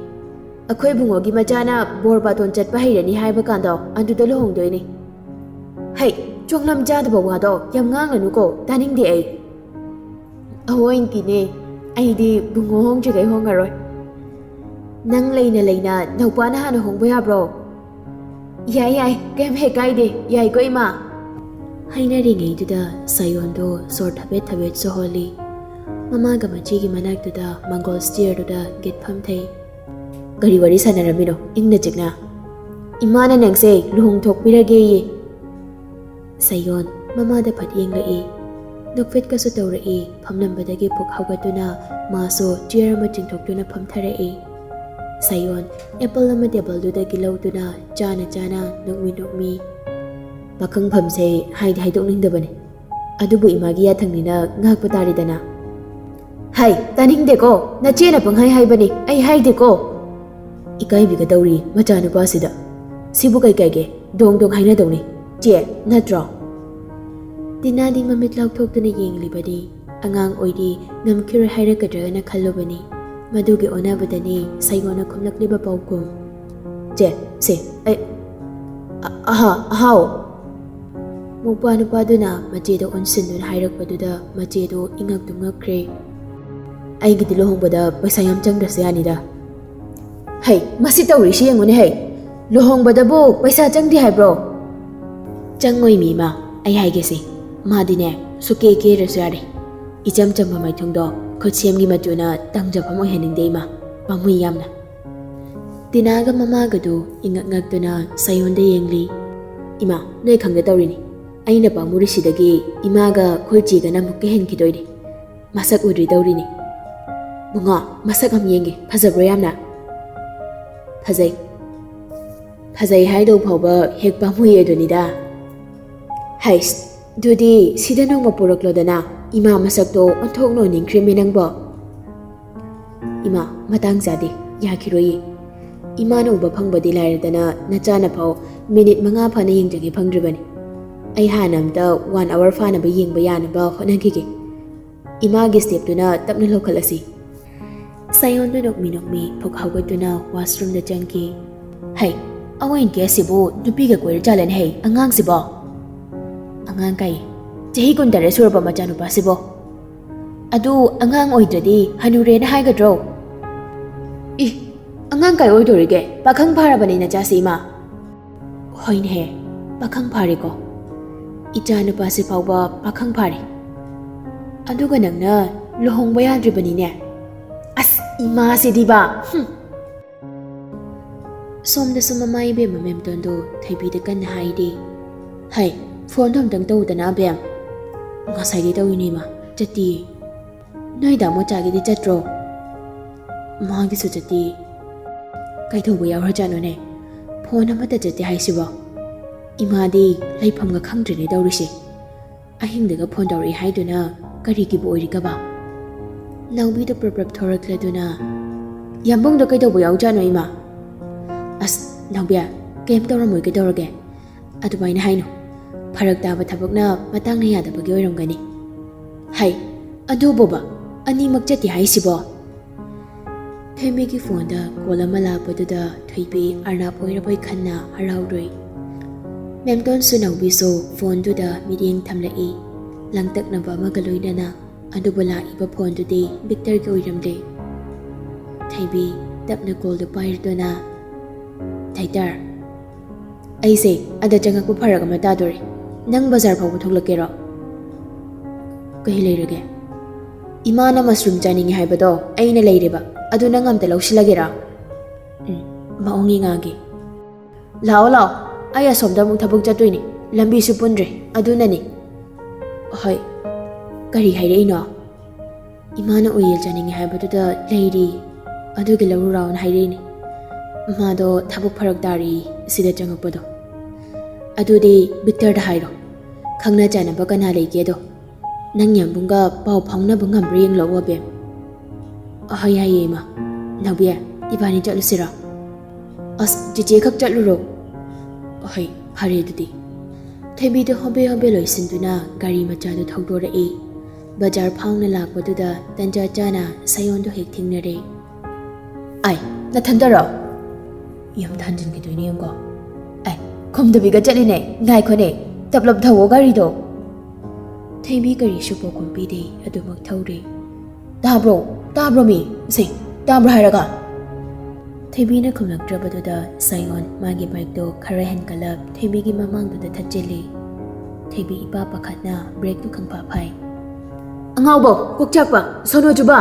ꯑꯩꯈꯣꯏ ꯕꯨꯡꯉꯣꯒꯤ ꯃꯆꯥꯅ ꯕꯣꯔ ꯕꯥꯇꯣꯟ ꯆꯠꯄ ꯍꯩꯔꯅꯤ ꯍꯥꯏꯕ ꯀꯥꯟꯗꯣ, ꯑꯗꯨꯗ ꯂꯨꯍꯣꯡꯗꯣꯏꯅꯤ꯫ ꯍꯩ, ꯆꯣꯡꯂꯝ ꯆꯥꯗꯕ ꯋꯥꯗꯣ ꯌꯥꯝ ꯉꯥꯡꯂꯅꯨꯀꯣ, ꯇꯥꯅꯤꯡꯗꯦ ꯑꯩ꯫ ꯑꯋꯣꯏꯟꯀꯤꯅꯦ, ꯑꯩꯗꯤ ꯕꯨꯡꯉꯣ ꯍꯣꯡꯗ꯭ꯔꯤꯈꯩ ꯍꯣꯡꯉꯔꯣꯏ꯫ ꯅꯪ ꯂꯩꯅ ꯂꯩꯅ ꯅꯧꯄꯥꯅ ꯍꯥꯟꯅ ꯍꯣꯡꯕ ꯌꯥꯕ꯭ꯔꯣ? ꯌꯥꯏ, ꯌꯥꯏ, ꯀꯩꯝ ꯍꯦꯛ ꯀꯥꯏꯗꯦ, ꯌꯥꯏꯀꯣ ꯏꯃꯥ? ꯍꯥꯏꯅꯔꯤꯉꯩꯗꯨꯗ ꯁꯥꯌꯣꯟꯗꯣ ꯁꯣꯔ ꯊꯕꯦꯠ ꯊꯕꯦꯠ ꯁꯨꯍꯣꯜꯂꯤ꯫ ꯃꯃꯥꯒ ꯃꯆꯦꯒꯤ ꯃꯅꯥꯛꯇꯨꯗ ꯃꯪꯒꯣꯜ ꯁ꯭ꯇꯤꯌꯔꯗꯨꯗ ꯒꯦꯠ ꯐꯝꯊꯩ꯫ ꯀꯔꯤ ꯋꯥꯔꯤ ꯁꯥꯟꯅꯔꯝꯃꯤꯅꯣ ꯏꯪꯅ ꯆꯤꯛꯅ? ꯏꯃꯥꯅ ꯅꯪꯁꯦ ꯂꯨꯍꯣꯡ ꯊꯣꯛꯄꯤꯔꯒꯦꯌꯦ꯫ ꯁꯥꯌꯣꯟ ꯃꯃꯥꯗ ꯐꯠ ꯌꯦꯡꯂꯛꯏ꯫ ꯅꯣꯛꯐꯦꯠꯀꯁꯨ ꯇꯧꯔꯛꯏ꯫ ꯐꯝꯂꯝꯕꯗꯒꯤ ꯐꯨꯛ ꯍꯧꯒꯠꯇꯨꯅ ꯃꯥꯁꯨ ꯆꯤꯌꯔ ꯑꯃ ꯆꯤꯡꯊꯣꯛꯇꯨꯅ ꯐꯝꯊꯔꯛꯏ꯫ ꯁꯥꯌꯣꯟ ꯑꯦꯄꯜ ꯑꯃ ꯇꯦꯕꯜꯗꯨꯗꯒꯤ ꯂꯧꯗꯨꯅ ꯆꯥꯅ ꯆꯥꯅ ꯅꯣꯛꯃꯤ ꯅꯣꯛꯃꯤ꯫ ꯄꯥꯈꯪꯐꯝꯁꯦ ꯍꯥꯏꯗꯤ ꯍꯥꯏꯗꯣꯛꯅꯤꯡꯗꯕꯅꯤ, ꯑꯗꯨꯕꯨ ꯏꯃꯥꯒꯤ ꯌꯥꯊꯪꯅꯤꯅ ꯉꯥꯛꯄ ꯇꯥꯔꯦꯗꯅ꯫ ꯍꯥꯏ, ꯇꯥꯅꯤꯡꯗꯦꯀꯣ, ꯅꯆꯦꯅ ꯄꯪꯍꯥꯏ ꯍꯥꯏꯕꯅꯤ, ꯑꯩ ꯍꯥꯏꯗꯦꯀꯣ꯫ ꯏꯀꯥꯏꯕꯤꯒꯗꯧꯔꯤ ꯃꯆꯥꯅꯨꯄꯥꯁꯤꯗ꯫ ꯁꯤꯕꯨ ꯀꯩ ꯀꯥꯏꯒꯦ? ꯗꯣꯡ ꯗꯣꯡ ꯍꯥꯏꯅꯗꯧꯅꯤ꯫ ꯆꯦ, ꯅꯠꯇ꯭ꯔꯣ? ꯇꯤꯅꯥꯗꯤ ꯃꯃꯤꯠ ꯂꯥꯎꯊꯣꯛꯇꯨꯅ ꯌꯦꯡꯂꯤꯕꯅꯤ꯫ ꯑꯉꯥꯡ ꯑꯣꯏꯔꯤ, ꯉꯝꯈꯤꯔꯣꯏ ꯍꯥꯏꯔꯛꯀꯗ꯭ꯔꯅ ꯈꯜꯂꯨꯕꯅꯤ꯫ ꯃꯗꯨꯒꯤ ꯑꯣꯟꯅꯕꯗꯅꯤ ꯁꯥꯌꯣꯟꯅ ꯈꯨꯝꯂꯛꯂꯤꯕ ꯄꯥꯎꯈꯨꯝ꯫ ꯆꯦ, ꯁꯦ, ꯑꯩ, ꯑ-, ꯑꯍꯥ, ꯑꯍꯥꯎ꯫ ꯃꯧꯄ꯭ꯋꯥ ꯅꯨꯄꯥꯗꯨꯅ ꯃꯆꯦꯗ ꯑꯣꯟꯁꯤꯟꯗꯨꯅ ꯍꯥꯏꯔꯛꯄꯗꯨꯗ ꯃꯆꯦꯗꯨ ꯏꯉꯛꯇꯨ ꯉꯛꯈ꯭ꯔꯦ꯫ ꯑꯩꯒꯤꯗꯤ ꯂꯨꯍꯣꯡꯕꯗ ꯄꯩꯁꯥ ꯌꯥꯝ ꯆꯪꯗ꯭ꯔꯁꯨ ꯌꯥꯅꯤꯗ꯫ ꯍꯩ, ꯃꯁꯤ ꯇꯧꯔꯤꯁꯤ ꯌꯦꯡꯉꯨꯅꯦ ꯍꯩ꯫ ꯂꯨꯍꯣꯡꯕꯗꯕꯨ ꯄꯩꯁꯥ ꯆꯪꯗꯦ ꯍꯥꯏꯕ꯭ꯔꯣ? ꯆꯪꯉꯣꯏ ꯃꯤ ꯏꯃꯥ, ꯑꯩ ꯍꯥꯏꯒꯦꯁꯦ꯫ ꯃꯥꯗꯤꯅꯦ, ꯁꯨꯀꯦ ꯀꯦꯔꯁꯨ ꯌꯥꯔꯦ꯫ ꯏꯆꯝ ꯆꯝꯕ ꯃꯥꯏꯊꯣꯡꯗꯣ ꯈꯨꯠꯁꯦꯝꯒꯤ ꯃꯆꯨꯅ ꯇꯝꯖꯐꯝ ꯑꯣꯏꯍꯟꯅꯤꯡꯗꯦ ꯏꯃꯥ, ꯄꯥꯝꯃꯨꯏ ꯌꯥꯝꯅ꯫ ꯇꯤꯅꯥꯒ ꯃꯃꯥꯒꯗꯨ ꯏꯉꯛ ꯉꯛꯇꯨꯅ ꯁꯥꯌꯣꯟꯗ ꯌꯦꯡꯂꯤ꯫ ꯏꯃꯥ, ꯅꯣꯏ ꯈꯪꯒꯦ ꯇꯧꯔꯤꯅꯤ, ꯑꯩꯅ ꯄꯥꯝꯃꯨꯔꯤꯁꯤꯗꯒꯤ ꯏꯃꯥꯒ ꯑꯩꯈꯣꯏ ꯆꯦꯒꯅ ꯑꯃꯨꯛꯀ ꯍꯦꯟꯈꯤꯗꯣꯏꯅꯤ꯫ ꯃꯁꯛ ꯎꯗ꯭ꯔꯤ ꯇꯧꯔꯤꯅꯤ꯫ ꯕꯨꯡꯉꯣ, ꯃꯁꯛ ꯑꯃ ꯌꯦꯡꯒꯦ, ꯐꯖꯕ꯭ꯔꯣ ꯌꯥꯝꯅ? ꯐꯖꯩ꯫ ꯐꯖꯩ ꯍꯥꯏꯗꯧ ꯐꯥꯎꯕ ꯍꯦꯛ ꯄꯥꯝꯃꯨꯏ ꯑꯗꯨꯅꯤꯗ꯫ ꯍꯩꯁ, ꯑꯗꯨꯗꯤ ꯁꯤꯗ ꯅꯣꯡꯃ ꯄꯨꯔꯛꯂꯣꯗꯅ, ꯏꯃꯥ ꯃꯁꯛꯇꯣ ꯑꯣꯟꯊꯣꯛꯅ ꯎꯅꯤꯡꯈ꯭ꯔꯦꯃꯦ ꯅꯪꯕꯣ꯫ ꯏꯃꯥ, ꯃꯇꯥꯡ ꯆꯥꯗꯦ, ꯌꯥꯈꯤꯔꯣꯏꯌꯦ꯫ ꯏꯃꯥꯅ ꯎꯕ ꯐꯪꯕꯗꯤ ꯂꯥꯏꯔꯗꯅ ꯅꯆꯥꯅ ꯐꯥꯎ ꯃꯤꯅꯤꯠ ꯃꯉꯥ ꯐꯥꯅ ꯌꯦꯡꯖꯒꯦ ꯐꯪꯗ꯭ꯔꯤꯕꯅꯤ꯫ ꯑꯩ ꯍꯥꯟꯅ ꯑꯝꯇ ꯋꯥꯟ ꯑꯋꯥꯔ ꯐꯥꯅꯕ ꯌꯦꯡꯕ ꯌꯥꯅꯕ ꯍꯣꯠꯅꯈꯤꯒꯦ꯫ ꯏꯃꯥꯒꯤ ꯁ꯭ꯇꯦꯞꯇꯨꯅ ꯇꯞꯅ ꯂꯧꯈꯠꯂꯁꯤ꯫ ꯁꯥꯌꯣꯟꯗꯨ ꯅꯣꯛꯃꯤ ꯅꯣꯛꯃꯤ ꯐꯨꯛ ꯍꯧꯒꯠꯇꯨꯅ ꯋꯥꯁꯔꯨꯝꯗ ꯆꯪꯈꯤ꯫ ꯍꯩ, ꯑꯋꯣꯏ ꯀꯦꯁꯁꯤꯕꯨ ꯅꯨꯄꯤꯒ ꯀꯣꯏꯔ ꯆꯥꯜꯂꯅꯤ ꯍꯩ, ꯑꯉꯥꯡꯁꯤꯕꯣ꯫ ꯑꯉꯥꯡ ꯀꯥꯏ? ꯆꯍꯤ ꯀꯨꯟꯇꯔꯦꯠ ꯁꯨꯔꯕ ꯃꯆꯥꯅꯨꯄꯥꯁꯤꯕꯣ? ꯑꯗꯨ ꯑꯉꯥꯡ ꯑꯣꯏꯗ꯭ꯔꯗꯤ ꯍꯅꯨꯔꯦꯅ ꯍꯥꯏꯒꯗ꯭ꯔꯣ? ꯏ, ꯑꯉꯥꯡ ꯀꯥꯏ ꯑꯣꯏꯗꯣꯔꯤꯒꯦ? ꯄꯥꯈꯪ ꯐꯥꯔꯕꯅꯤ ꯅꯆꯥꯁꯤ ꯏꯃꯥ꯫ ꯍꯣꯏꯅꯦꯍꯦ, ꯄꯥꯈꯪ ꯐꯥꯔꯦꯀꯣ꯫ ꯏꯆꯥ ꯅꯨꯄꯥꯁꯤ ꯐꯥꯎꯕ ꯄꯥꯈꯪ ꯐꯥꯔꯦ꯫ ꯑꯗꯨꯒ ꯅꯪꯅ ꯂꯨꯍꯣꯡꯕ ꯌꯥꯗ꯭ꯔꯤꯕꯅꯤꯅꯦ꯫ ꯑꯁ, ꯏꯃꯥꯁꯤꯗꯤꯕ! ꯍꯨꯝ꯫ ꯁꯣꯝꯗꯁꯨ ꯃꯃꯥ ꯏꯕꯦꯝꯃ ꯃꯦꯝꯇꯣꯟꯗꯣ ꯊꯣꯏꯕꯤꯗ ꯀꯟꯅ ꯍꯥꯏꯔꯤ꯫ ꯍꯩ, ꯐꯣꯟꯗꯣ ꯑꯝꯇꯪ ꯇꯧꯗꯅ, ꯑꯕꯦꯝ꯫ ꯉꯁꯥꯏꯗꯤ ꯇꯧꯏꯅꯦ, ꯏꯃꯥ꯫ ꯆꯠꯇꯤꯌꯦ꯫ ꯅꯣꯏ ꯗꯥ ꯃꯣꯆꯥꯒꯤꯗꯤ ꯆꯠꯇ꯭ꯔꯣ? ꯃꯥꯒꯤꯁꯨ ꯆꯠꯇꯤꯌꯦ꯫ ꯀꯩꯗꯧꯕ ꯌꯥꯎꯔꯖꯥꯠꯅꯣꯅꯦ? ꯐꯣꯟ ꯑꯃꯠꯇ ꯆꯠꯇꯦ ꯍꯥꯏꯁꯤꯕꯣ? ꯏꯃꯥꯗꯤ ꯂꯩꯐꯝꯒ ꯈꯪꯗ꯭ꯔꯦꯅꯦ ꯇꯧꯔꯤꯁꯦ꯫ ꯑꯍꯤꯡꯗꯒ ꯐꯣꯟ ꯇꯧꯔꯛꯏ ꯍꯥꯏꯗꯨꯅ ꯀꯔꯤꯒꯤꯕꯨ ꯑꯣꯏꯔꯤꯒꯕ? ꯅꯥꯎꯕꯤꯗꯣ ꯄ꯭ꯔꯞ ꯄ꯭ꯔꯞ ꯊꯣꯔꯛꯂꯗꯨꯅ, "ꯌꯥꯝꯕꯨꯡꯗꯣ ꯀꯩꯗꯧꯕ ꯌꯥꯎꯖꯥꯠꯅꯣ, ꯏꯃꯥ?" "ꯑꯁ, ꯅꯥꯎꯕꯤ, ꯀꯩꯝ ꯇꯧꯔꯝꯃꯣꯏ, ꯀꯩꯗꯧꯔꯒꯦ? ꯑꯗꯨꯃꯥꯏꯅ ꯍꯥꯏꯅꯨ꯫ ꯐꯔꯛ ꯇꯥꯕ ꯊꯕꯛꯅ ꯃꯇꯥꯡꯅ ꯌꯥꯗꯕꯒꯤ ꯑꯣꯏꯔꯝꯒꯅꯤ꯫" ꯍꯩ, ꯑꯗꯨꯕꯨꯕ, ꯑꯅꯤꯃꯛ ꯆꯠꯇꯦ ꯍꯥꯏꯁꯤꯕꯣ? ꯊꯣꯏꯕꯤꯒꯤ ꯐꯣꯟꯗ ꯀꯣꯜ ꯑꯃ ꯂꯥꯛꯄꯗꯨꯗ ꯊꯣꯏꯕꯤ ꯑꯔꯅꯥꯞ ꯑꯣꯏꯔꯕꯣꯏ ꯈꯟꯅ ꯍꯔꯥꯎꯔꯨꯏ꯫ ꯃꯦꯝꯇꯣꯟꯁꯨ ꯅꯥꯎꯕꯤꯁꯨ ꯐꯣꯟꯗꯨꯗ ꯃꯤꯠꯌꯦꯡ ꯊꯝꯂꯛꯏ, ꯂꯥꯡꯇꯛꯅꯕ ꯑꯃꯒ ꯂꯣꯏꯅꯅ꯫ ꯑꯗꯨꯕꯨ ꯂꯥꯛꯏꯕ ꯐꯣꯟꯗꯨꯗꯤ ꯕꯤꯛꯇꯔꯒꯤ ꯑꯣꯏꯔꯝꯂꯦ꯫ ꯊꯣꯏꯕꯤ ꯇꯞꯅ ꯀꯣꯜꯗꯨ ꯄꯥꯏꯔꯗꯨꯅ, "ꯊꯩꯇꯔ, ꯑꯩꯁꯦ ꯑꯗ ꯆꯪꯉꯛꯄ ꯐꯔꯛ ꯑꯃ ꯇꯥꯗꯣꯔꯦ꯫ ꯅꯪ ꯕꯖꯥꯔ ꯐꯥꯎꯕ ꯊꯣꯛꯂꯛꯀꯦꯔꯣ?" "ꯀꯩ ꯂꯩꯔꯒꯦ?" ꯏꯃꯥꯅ ꯃꯁꯔꯨꯝ ꯆꯥꯅꯤꯡꯉꯤ ꯍꯥꯏꯕꯗꯣ ꯑꯩꯅ ꯂꯩꯔꯤꯕ, ꯑꯗꯨ ꯅꯪ ꯑꯝꯇ ꯂꯧꯁꯤꯜꯂꯒꯦꯔꯥ? ꯎꯝ, ꯃꯑꯣꯡ ꯌꯦꯡꯉꯛꯑꯒꯦ꯫ ꯂꯥꯛꯑꯣ ꯂꯥꯛꯑꯣ, ꯑꯩ ꯑꯁꯣꯝꯗ ꯑꯃꯨꯛ ꯊꯕꯛ ꯆꯠꯇꯣꯏꯅꯤ, ꯂꯝꯕꯤꯁꯨ ꯄꯨꯟꯗ꯭ꯔꯦ, ꯑꯗꯨꯅꯅꯤ꯫ ꯍꯣꯏ, ꯀꯔꯤ ꯍꯥꯏꯔꯛꯏꯅꯣ? ꯏꯃꯥꯅ ꯎꯌꯦꯜ ꯆꯥꯅꯤꯡꯉꯤ ꯍꯥꯏꯕꯗꯨꯗ ꯂꯩꯔꯤ, ꯑꯗꯨꯒꯤ ꯂꯧꯔꯨꯔꯥꯎꯅ ꯍꯥꯏꯔꯛꯏꯅꯤ꯫ ꯃꯥꯗꯣ ꯊꯕꯛ ꯐꯔꯛ ꯇꯥꯔꯤ ꯁꯤꯗ ꯆꯪꯉꯛꯄꯗꯣ꯫ ꯑꯗꯨꯗꯤ ꯕꯤꯛꯇꯔꯗ ꯍꯥꯏꯔꯣ, ꯈꯪꯅ ꯆꯥꯟꯅꯕ ꯀꯅꯥ ꯂꯩꯒꯦꯗꯣ꯫ ꯅꯪ ꯌꯥꯝꯕꯨꯡꯒ ꯄꯥꯎ ꯐꯥꯎꯅꯕ ꯉꯝꯕ꯭ꯔꯥ ꯌꯦꯡꯂꯛꯑꯣ, ꯑꯕꯦꯝ꯫ ꯑꯍꯣꯏ, ꯌꯥꯏꯌꯦ, ꯏꯃꯥ꯫ ꯅꯥꯎꯕꯤ, ꯏꯕꯥꯅꯤ ꯆꯠꯂꯨꯁꯤꯔꯣ? ꯑꯁ, ꯆꯤꯆꯦ ꯈꯛ ꯆꯠꯂꯨꯔꯣ꯫ ꯑꯍꯣꯏ, ꯐꯔꯦ ꯑꯗꯨꯗꯤ꯫ ꯊꯣꯏꯕꯤꯗꯣ ꯍꯣꯕꯦ ꯍꯣꯕꯦ ꯂꯣꯏꯁꯤꯟꯗꯨꯅ ꯒꯥꯔꯤ ꯃꯆꯥꯗꯨ ꯊꯧꯗꯣꯔꯛꯏ꯫ ꯕꯖꯥꯔ ꯐꯥꯎꯅ ꯂꯥꯛꯄꯗꯨꯗ ꯇꯟꯖꯥ ꯆꯥꯅ ꯁꯥꯌꯣꯟꯗꯣ ꯍꯦꯛ ꯊꯦꯡꯅꯔꯦ꯫ ꯑꯥꯏ, ꯅꯊꯟꯇꯔꯣ? ꯌꯨꯝꯗ ꯍꯟꯖꯤꯟꯈꯤꯗꯣꯏꯅꯦ ꯌꯦꯡꯉꯣ꯫ ꯑꯥꯏ, ꯈꯨꯝꯗꯕꯤꯒ ꯆꯠꯂꯤꯅꯦ, ꯉꯥꯏꯈꯣꯅꯦ, ꯇꯞꯂꯞ ꯊꯧꯋꯣ ꯒꯥꯔꯤꯗꯣ꯫ ꯊꯣꯏꯕꯤ ꯀꯔꯤꯁꯨ ꯄꯥꯎꯈꯨꯝ ꯄꯤꯗꯦ, ꯑꯗꯨꯃꯛ ꯊꯧꯔꯦ꯫ ꯇꯥꯕ꯭ꯔꯣ? ꯇꯥꯕ꯭ꯔꯣ ꯃꯤ? ꯁꯦ, ꯇꯥꯕ꯭ꯔꯣ ꯍꯥꯏꯔꯒ? ꯊꯣꯏꯕꯤꯅ ꯈꯨꯝꯂꯛꯇ꯭ꯔꯕꯗꯨꯗ ꯁꯥꯌꯣꯟ ꯃꯥꯒꯤ ꯕꯥꯏꯛꯇꯣ ꯈꯔ ꯍꯦꯟꯀꯠꯂꯞ ꯊꯣꯏꯕꯤꯒꯤ ꯃꯃꯥꯡꯗꯨꯗ ꯊꯠꯆꯤꯜꯂꯤ꯫ ꯊꯣꯏꯕꯤ ꯏꯄꯥ ꯄꯥꯈꯠꯅ ꯕ꯭ꯔꯦꯛꯇꯨ ꯈꯪꯐꯥ ꯐꯥꯏ꯫ ꯑꯉꯥꯎꯕ, ꯀꯣꯛꯆꯥꯛꯄ, ꯁꯣꯅꯣ ꯆꯨꯕ!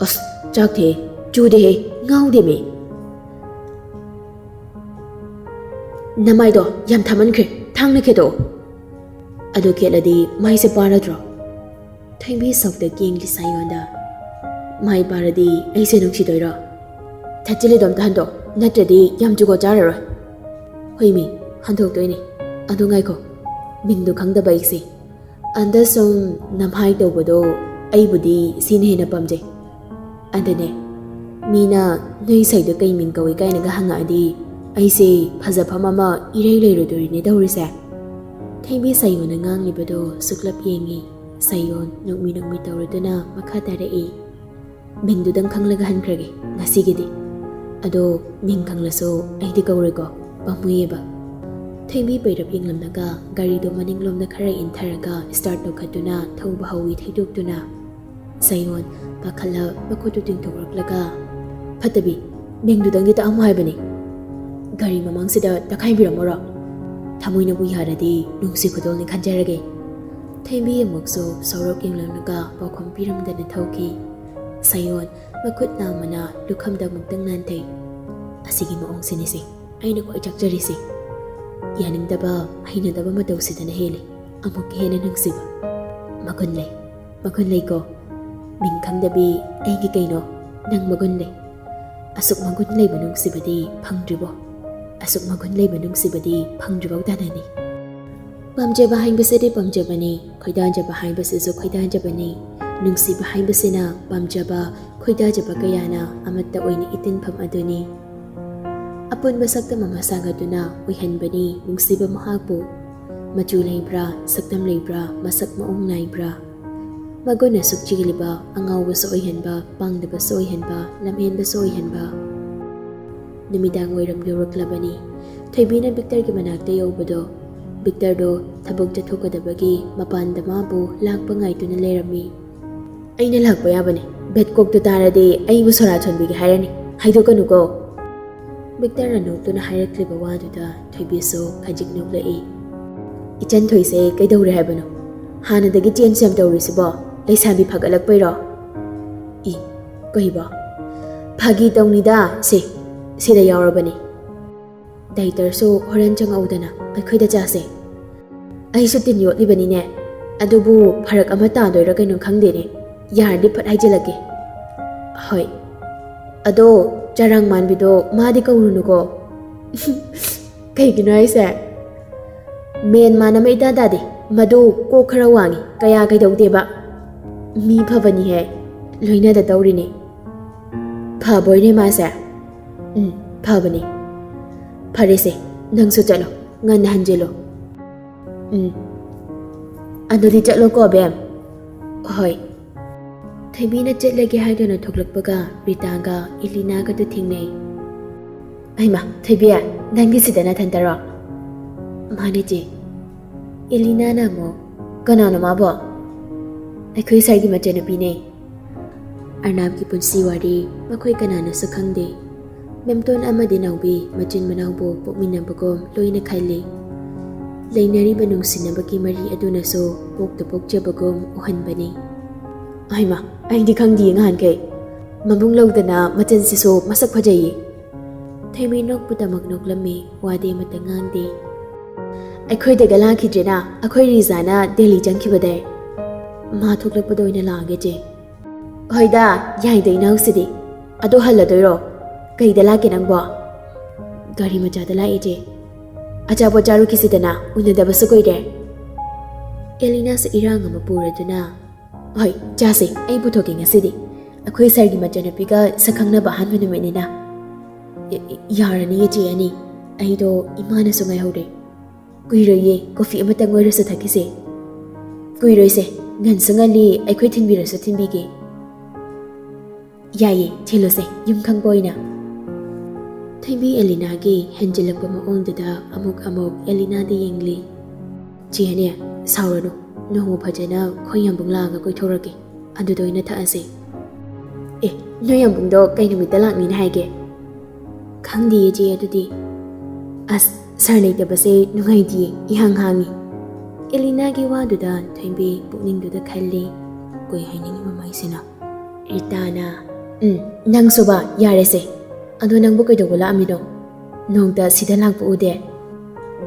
ꯑꯁ, ꯆꯥꯛ ꯊꯦ, ꯆꯨꯗꯦꯍꯦ, ꯉꯥꯎꯗꯦꯃꯤ꯫ ꯅꯃꯥꯏꯗꯣ ꯌꯥꯝ ꯊꯥꯃꯟꯈ꯭ꯔꯦ, ꯊꯥꯡꯅ ꯈꯦꯠꯇꯣꯛꯑꯣ꯫ ꯑꯗꯨ ꯈꯦꯠꯂꯗꯤ ꯃꯥꯏꯁꯦ ꯄꯥꯔꯗ꯭ꯔꯣ? ꯊꯣꯏꯕꯤ ꯁꯛꯇ ꯀꯦꯡꯂꯤ ꯁꯥꯌꯣꯟꯗ꯫ ꯃꯥꯏ ꯄꯥꯔꯗꯤ ꯑꯩꯁꯦ ꯅꯨꯡꯁꯤꯗꯣꯏꯔꯣ? ꯊꯠꯆꯤꯜꯂꯤꯗꯣ ꯑꯝꯇ ꯍꯟꯗꯣꯛ, ꯅꯠꯇ꯭ꯔꯗꯤ ꯌꯥꯝ ꯖꯨꯒꯣꯠ ꯆꯥꯔꯔꯣꯏ꯫ ꯍꯣꯏꯃꯤ, ꯍꯟꯗꯣꯛꯇꯣꯏꯅꯦ꯫ ꯑꯗꯨ ꯉꯥꯏꯈꯣ, ꯃꯤꯡꯗꯣ ꯈꯪꯗꯕ ꯑꯩꯁꯦ꯫ ꯑꯟꯗ ꯁꯨꯝ ꯅꯝꯍꯥꯏ ꯇꯧꯕꯗꯣ ꯑꯩꯕꯨꯗꯤ ꯁꯤꯅ ꯍꯦꯟꯅ ꯄꯥꯝꯖꯩ꯫ ꯑꯗꯅꯦ, ꯃꯤꯅ ꯅꯣꯏ ꯁꯩꯗꯣ ꯀꯩ ꯃꯤꯡ ꯀꯧꯏ ꯀꯥꯏꯅꯒ ꯍꯪꯉꯛꯑꯗꯤ ꯑꯩꯁꯦ ꯐꯖꯐꯝ ꯑꯃ ꯏꯔꯩ ꯂꯩꯔꯣꯏꯗꯣꯔꯤꯅꯦ ꯇꯧꯔꯤꯁꯦ꯫ ꯊꯣꯏꯕꯤ ꯁꯥꯌꯣꯟꯅ ꯉꯥꯡꯂꯤꯕꯗꯣ ꯁꯨꯛꯂꯞ ꯌꯦꯡꯉꯤ꯫ ꯁꯥꯌꯣꯟ ꯅꯣꯛꯃꯤ ꯅꯣꯛꯃꯤ ꯇꯧꯔꯗꯨꯅ ꯃꯈꯥ ꯇꯥꯔꯛꯏ꯫ ꯃꯤꯡꯗꯨꯗꯪ ꯈꯪꯂꯒ ꯍꯟꯈ꯭ꯔꯒꯦ ꯉꯁꯤꯒꯤꯗꯤ꯫ ꯑꯗꯣ ꯃꯤꯡ ꯈꯪꯂꯁꯨ ꯑꯩꯗꯤ ꯀꯧꯔꯣꯏꯀꯣ, ꯄꯥꯝꯃꯨꯏꯌꯦꯕ꯫ ꯊꯣꯏꯕꯤ ꯄꯩꯔꯞ ꯌꯦꯡꯂꯝꯂꯒ ꯒꯥꯔꯤꯗꯣ ꯃꯅꯤꯡꯂꯣꯝꯗ ꯈꯔ ꯏꯟꯊꯔꯒ start ꯇꯧꯈꯠꯇꯨꯅ ꯊꯧꯕ ꯍꯧꯏ ꯊꯩꯗꯣꯛꯇꯨꯅ꯫ ꯁꯥꯌꯣꯟ ꯄꯥꯈꯠꯂ ꯃꯈꯨꯠꯇꯨ ꯇꯤꯡꯊꯣꯛꯂꯛꯂꯒ, "ꯐꯠꯇꯕꯤ, ꯃꯤꯡꯗꯨꯗꯪꯗꯤ ꯇꯥꯛꯑꯝꯃꯨ ꯍꯥꯏꯕꯅꯤ꯫ ꯒꯥꯔꯤ ꯃꯃꯥꯡꯁꯤꯗ ꯇꯛꯈꯥꯏꯕꯤꯔꯝꯃꯣꯔꯣ? ꯊꯃꯣꯏꯅꯕꯨ ꯌꯥꯔꯗꯤ ꯅꯨꯡꯁꯤ ꯈꯨꯗꯣꯜꯅꯤ ꯈꯟꯖꯔꯒꯦ"꯫ ꯊꯣꯏꯕꯤ ꯑꯃꯨꯛꯁꯨ ꯁꯣꯔꯣꯛ ꯌꯦꯡꯂꯝꯂꯒ ꯄꯥꯎꯈꯨꯝ ꯄꯤꯔꯝꯗꯅ ꯊꯧꯈꯤ꯫ ꯁꯌꯣꯟ ꯃꯈꯨꯠ ꯅꯥꯝꯃꯅ ꯂꯨꯈꯝꯗ ꯑꯃꯨꯛꯇꯪ ꯅꯥꯟꯊꯩ꯫ "ꯑꯁꯤꯒꯤ ꯃꯑꯣꯡꯁꯤꯅꯤꯁꯦ ꯑꯩꯅ ꯈ꯭ꯋꯥꯏ ꯆꯥꯛꯆꯔꯤꯁꯦ꯫ ꯌꯥꯅꯤꯡꯗꯕ, ꯍꯩꯅꯗꯕ ꯃꯇꯧꯁꯤꯗꯅ ꯍꯦꯜꯂꯤ ꯑꯃꯨꯛꯀ ꯍꯦꯟꯅ ꯅꯨꯡꯁꯤꯕ꯫ ꯃꯒꯨꯟ ꯂꯩ, ꯃꯒꯨꯟ ꯂꯩꯀꯣ꯫ ꯃꯤꯡ ꯈꯪꯗꯕꯤ ꯑꯩꯒꯤ ꯀꯩꯅꯣ, ꯅꯪ ꯃꯒꯨꯟ ꯂꯩ꯫ ꯑꯁꯨꯛ ꯃꯒꯨꯟ ꯂꯩꯕ ꯅꯨꯡꯁꯤꯕꯗꯤ ꯐꯪꯗ꯭ꯔꯤꯕꯣ? ꯑꯁꯨꯛ ꯃꯒꯨꯟ ꯂꯩꯕ ꯅꯨꯡꯁꯤꯕꯗꯤ ꯐꯪꯗ꯭ꯔꯤꯕꯧ ꯇꯥꯅꯅꯤ꯫ ꯄꯥꯝꯖꯕ ꯍꯥꯏꯕꯁꯤꯗꯤ ꯄꯥꯝꯖꯕꯅꯤ, ꯈꯣꯏꯗꯥꯖꯕ ꯍꯥꯏꯕꯁꯤꯁꯨ ꯈꯣꯏꯗꯥꯖꯕꯅꯤ꯫ ꯅꯨꯡꯁꯤꯕ ꯍꯥꯏꯕꯁꯤꯅ ꯄꯥꯝꯖꯕ, ꯈꯣꯏꯗꯥꯖꯕ ꯀꯌꯥꯅ ꯑꯃꯠꯇ ꯑꯣꯏꯅ ꯏꯇꯤꯟꯐꯝ ꯑꯗꯨꯅꯤ꯫ ꯑꯄꯨꯟꯕ ꯁꯛꯇꯝ ꯑꯃ ꯁꯥꯒꯠꯇꯨꯅ ꯑꯣꯏꯍꯟꯕꯅꯤ ꯅꯨꯡꯁꯤꯕ ꯃꯍꯥꯛꯄꯨ꯫ ꯃꯆꯨ ꯂꯩꯕ꯭ꯔꯥ, ꯁꯛꯇꯝ ꯂꯩꯕ꯭ꯔꯥ, ꯃꯁꯛ ꯃꯑꯣꯡ ꯅꯥꯏꯕ꯭ꯔꯥ? ꯃꯒꯨꯟ ꯑꯁꯨꯛ ꯆꯦꯜꯂꯤꯕ, ꯑꯉꯥꯎꯕꯁꯨ ꯑꯣꯏꯍꯟꯕ, ꯄꯥꯡꯗꯕꯁꯨ ꯑꯣꯏꯍꯟꯕ, ꯂꯝꯍꯦꯟꯕꯁꯨ ꯑꯣꯏꯍꯟꯕ꯫ ꯅꯨꯃꯤꯗꯥꯡ ꯋꯥꯏꯔꯝ ꯌꯧꯔꯛꯂꯕꯅꯤ꯫ ꯊꯣꯏꯕꯤꯅ ꯕꯤꯛꯇꯔꯒꯤ ꯃꯅꯥꯛꯇ ꯌꯧꯕꯗꯣ, ꯕꯤꯛꯇꯔꯗꯣ ꯊꯕꯛ ꯆꯠꯊꯣꯛꯀꯗꯕꯒꯤ ꯃꯄꯥꯟꯗ ꯃꯥꯕꯨ ꯂꯥꯛꯄ ꯉꯥꯏꯗꯨꯅ ꯂꯩꯔꯝꯃꯤ꯫ "ꯑꯩꯅ ꯂꯥꯛꯄ ꯌꯥꯕꯅꯤ꯫ ꯕꯦꯠ ꯀꯣꯛꯇꯨ ꯇꯥꯔꯗꯤ ꯑꯩꯕꯨ ꯁꯣꯔꯥ ꯊꯣꯟꯕꯤꯒꯦ ꯍꯥꯏꯔꯅꯤ꯫ ꯍꯥꯏꯗꯣꯛꯀꯅꯨꯀꯣ꯫" ꯕꯤꯛꯇꯔꯅ ꯅꯣꯛꯇꯨꯅ ꯍꯥꯏꯔꯛꯂꯤꯕ ꯋꯥꯗꯨꯗ ꯊꯣꯏꯕꯤꯁꯨ ꯈꯖꯤꯛ ꯅꯣꯛꯂꯛꯏ꯫ "ꯏꯆꯟ ꯊꯣꯏꯁꯦ ꯀꯩꯗꯧꯔꯦ ꯍꯥꯏꯕꯅꯣ? ꯍꯥꯟꯅꯗꯒꯤ ꯆꯦꯟ ꯁꯦꯝ ꯇꯧꯔꯤꯁꯤꯕꯣ? ꯂꯩꯁꯥꯕꯤ ꯐꯒꯠꯂꯛꯄꯩꯔꯣ?" "ꯏ, ꯀꯩꯕꯣ? ꯐꯥꯒꯤ ꯇꯧꯅꯤꯗ, ꯁꯦ, ꯁꯤꯗ ꯌꯥꯎꯔꯕꯅꯤ꯫ ꯗꯥꯏꯇꯔꯁꯨ ꯍꯣꯔꯦꯟ ꯆꯪꯉꯛꯎꯗꯅ, ꯑꯩꯈꯣꯏꯗ ꯆꯥꯁꯦ꯫" "ꯑꯩꯁꯨ ꯇꯤꯟ ꯌꯣꯠꯂꯤꯕꯅꯤꯅꯦ꯫ ꯑꯗꯨꯕꯨ ꯐꯔꯛ ꯑꯃ ꯇꯥꯗꯣꯏꯔꯥ ꯀꯩꯅꯣ ꯈꯪꯗꯦꯅꯦ꯫ ꯌꯥꯔꯗꯤ ꯐꯠ ꯍꯥꯏꯖꯤꯜꯂꯛꯀꯦ꯫" "ꯍꯣꯏ꯫ ꯑꯗꯣ ꯆꯔꯥꯡ ꯃꯥꯟꯕꯤꯗꯣ ꯃꯥꯗꯤ ꯀꯧꯔꯨꯅꯨꯀꯣ꯫" "ꯀꯩꯒꯤꯅꯣ ꯍꯥꯏꯁꯦ?" "ꯃꯦꯟ ꯃꯥꯟ ꯑꯃ ꯏꯇꯥ ꯇꯥꯗꯦ꯫ ꯃꯗꯨ ꯀꯣꯛ ꯈꯔ ꯋꯥꯡꯉꯤ, ꯀꯌꯥ ꯀꯩꯗꯧꯗꯦꯕ꯫ ꯃꯤ ꯐꯕꯅꯤꯍꯦ, ꯂꯣꯏꯅꯗ ꯇꯧꯔꯤꯅꯦ꯫" "ꯐꯕꯣꯏꯅꯦ ꯃꯥꯁꯦ?" "ꯎꯝ, ꯐꯕꯅꯤ꯫" "ꯐꯔꯦꯁꯦ, ꯅꯪꯁꯨ ꯆꯠꯂꯣ, ꯉꯟꯅ ꯍꯟꯖꯤꯜꯂꯣ꯫" "ꯎꯝ, ꯑꯗꯨꯗꯤ ꯆꯠꯂꯣꯀꯣ, ꯕꯦꯝ꯫" "ꯍꯣꯏ꯫" ꯊꯣꯏꯕꯤꯅ ꯆꯠꯂꯒꯦ ꯍꯥꯏꯗꯨꯅ ꯊꯣꯛꯂꯛꯄꯒ ꯔꯤꯇꯥꯒ ꯏꯂꯤꯅꯥꯒꯗꯨ ꯊꯦꯡꯅꯩ꯫ "ꯍꯩꯃꯥ, ꯊꯣꯏꯕꯤ, ꯅꯪꯒꯤ ꯁꯤꯗ ꯅꯊꯟꯇꯔꯣ?" "ꯃꯥꯅꯦ, ꯆꯦ꯫" ꯏꯂꯤꯅꯥꯅ ꯑꯃꯨꯛ, "ꯀꯅꯥꯅꯣ ꯃꯥꯕꯣ?" "ꯑꯩꯈꯣꯏ ꯁꯥꯔꯒꯤ ꯃꯆꯟꯅꯨꯄꯤꯅꯦ꯫" ꯑꯔꯅꯥꯞꯀꯤ ꯄꯨꯟꯁꯤ ꯋꯥꯔꯤ ꯃꯈꯣꯏ ꯀꯅꯥꯅꯁꯨ ꯈꯪꯗꯦ꯫ ꯃꯦꯝꯇꯣꯟ ꯑꯃꯗꯤ ꯅꯥꯎꯕꯤ ꯃꯆꯤꯟ ꯃꯅꯥꯎꯕꯨ ꯄꯣꯛꯃꯤꯟꯅꯕꯒꯨꯝ ꯂꯣꯏꯅ ꯈꯜꯂꯤ꯫ ꯂꯩꯅꯔꯤꯕ ꯅꯨꯡꯁꯤꯅꯕꯒꯤ ꯃꯔꯤ ꯑꯗꯨꯅꯁꯨ ꯄꯣꯛꯇ ꯄꯣꯛꯆꯕꯒꯨꯝ ꯎꯍꯟꯕꯅꯤ꯫ ꯑꯩꯃ, ꯑꯩꯗꯤ ꯈꯪꯗꯤꯌꯦ ꯉꯍꯥꯟꯈꯩ꯫ ꯃꯕꯨꯡ ꯂꯧꯗꯅ ꯃꯆꯟꯁꯤꯁꯨ ꯃꯁꯛ ꯐꯖꯩꯌꯦ꯫ ꯊꯣꯏꯕꯤ ꯅꯣꯛꯄꯗꯃꯛ ꯅꯣꯛꯂꯝꯃꯤ, ꯋꯥꯗꯤ ꯑꯃꯠꯇ ꯉꯥꯡꯗꯦ꯫ ꯑꯩꯈꯣꯏꯗꯒ ꯂꯥꯛꯈꯤꯗ꯭ꯔꯦꯅ, ꯑꯩꯈꯣꯏ ꯔꯤꯖꯥꯅ ꯗꯦꯜꯂꯤ ꯆꯪꯈꯤꯕꯗꯩ꯫ ꯃꯥ ꯊꯣꯛꯂꯛꯄꯗ ꯑꯣꯏꯅ ꯂꯥꯛꯑꯒꯦ ꯆꯦ꯫ ꯍꯣꯏꯗ, ꯌꯥꯏꯗ ꯏꯅꯥꯎꯁꯤꯗꯤ꯫ ꯑꯗꯣ ꯍꯜꯂꯗꯣꯏꯔꯣ? ꯀꯩꯗ ꯂꯥꯛꯀꯦ ꯅꯪꯕꯣ? ꯒꯥꯔꯤ ꯃꯆꯥꯗ ꯂꯥꯛꯑꯦ ꯆꯦ꯫ ꯑꯆꯥꯄꯣꯠ ꯆꯥꯔꯨꯈꯤꯁꯤꯗꯅ, ꯎꯅꯗꯕꯁꯨ ꯀꯨꯏꯔꯦ꯫ ꯑꯦꯂꯤꯅꯥꯁꯨ ꯏꯔꯥꯡ ꯑꯃ ꯄꯨꯔꯗꯨꯅ, ꯍꯣꯏ, ꯆꯥꯁꯦ, ꯑꯩ ꯄꯨꯊꯣꯛꯀꯦ ꯉꯁꯤꯗꯤ꯫ ꯑꯩꯈꯣꯏ ꯁꯥꯔꯒꯤ ꯃꯆꯟꯅꯨꯄꯤꯒ ꯁꯛ ꯈꯪꯅꯕ ꯑꯍꯥꯟꯕ ꯅꯨꯃꯤꯠꯅꯤꯅ꯫ ꯌꯥꯔꯅꯤꯌꯦ ꯆꯦ ꯑꯅꯤ, ꯑꯩꯗꯣ ꯏꯃꯥꯅꯁꯨ ꯉꯥꯏꯍꯧꯔꯦ꯫ ꯀꯨꯏꯔꯣꯏꯌꯦ, ꯀꯣꯐꯤ ꯑꯃꯇꯪ ꯑꯣꯏꯔꯁꯨ ꯊꯛꯈꯤꯁꯦ꯫ ꯀꯨꯏꯔꯣꯏꯁꯦ, ꯉꯟꯁꯨ ꯉꯜꯂꯤ, ꯑꯩꯈꯣꯏ ꯊꯤꯟꯕꯤꯔꯁꯨ ꯊꯤꯟꯕꯤꯒꯦ꯫ ꯌꯥꯏꯌꯦ, ꯊꯤꯜꯂꯨꯁꯦ, ꯌꯨꯝ ꯈꯪꯕ ꯑꯣꯏꯅ꯫ ꯊꯣꯏꯕꯤ ꯑꯦꯂꯤꯅꯥꯒꯤ ꯍꯦꯟꯖꯤꯜꯂꯛꯄ ꯃꯑꯣꯡꯗꯨꯗ ꯑꯃꯨꯛ ꯑꯃꯨꯛ ꯑꯦꯂꯤꯅꯥꯗ ꯌꯦꯡꯂꯤ꯫ ꯆꯦ ꯑꯅꯤ, ꯁꯥꯎꯔꯅꯨ, ꯅꯣꯡꯃ ꯐꯖꯅ ꯈꯣꯏ ꯌꯥꯝꯕꯨꯡ ꯂꯥꯛꯑꯒ ꯀꯣꯏꯊꯣꯔꯛꯀꯦ, ꯑꯗꯨꯗ ꯑꯣꯏꯅ ꯊꯛꯑꯁꯦ꯫ ꯑꯦ, ꯅꯣꯏ ꯌꯥꯝꯕꯨꯡꯗꯣ ꯀꯩ ꯅꯨꯃꯤꯠꯇ ꯂꯥꯛꯅꯤꯅ ꯍꯥꯏꯒꯦ? ꯈꯪꯗꯤꯌꯦ ꯆꯦ ꯑꯗꯨꯗꯤ꯫ ꯑꯁ, ꯁꯥꯔ ꯂꯩꯇꯕꯁꯦ ꯅꯨꯡꯉꯥꯏꯇꯤꯌꯦ, ꯏꯍꯥꯡ ꯍꯥꯡꯉꯤ꯫ ꯑꯦꯂꯤꯅꯥꯒꯤ ꯋꯥꯗꯨꯗ ꯊꯣꯏꯕꯤ ꯄꯨꯛꯅꯤꯡꯗꯨꯗ ꯈꯜꯂꯤ꯫ ꯀꯩ ꯍꯥꯏꯅꯤꯡꯉꯤꯕ ꯃꯥꯏꯁꯤꯅ? ꯔꯤꯇꯥꯅ, ꯎꯝ, ꯅꯪꯁꯨꯕ, ꯌꯥꯔꯦꯁꯦ꯫ ꯑꯗꯣ ꯅꯪꯕꯨ ꯀꯩꯗꯧꯕ ꯂꯥꯛꯑꯝꯃꯤꯅꯣ? ꯅꯣꯡꯇ ꯁꯤꯗ ꯂꯥꯛꯄ ꯎꯗꯦ꯫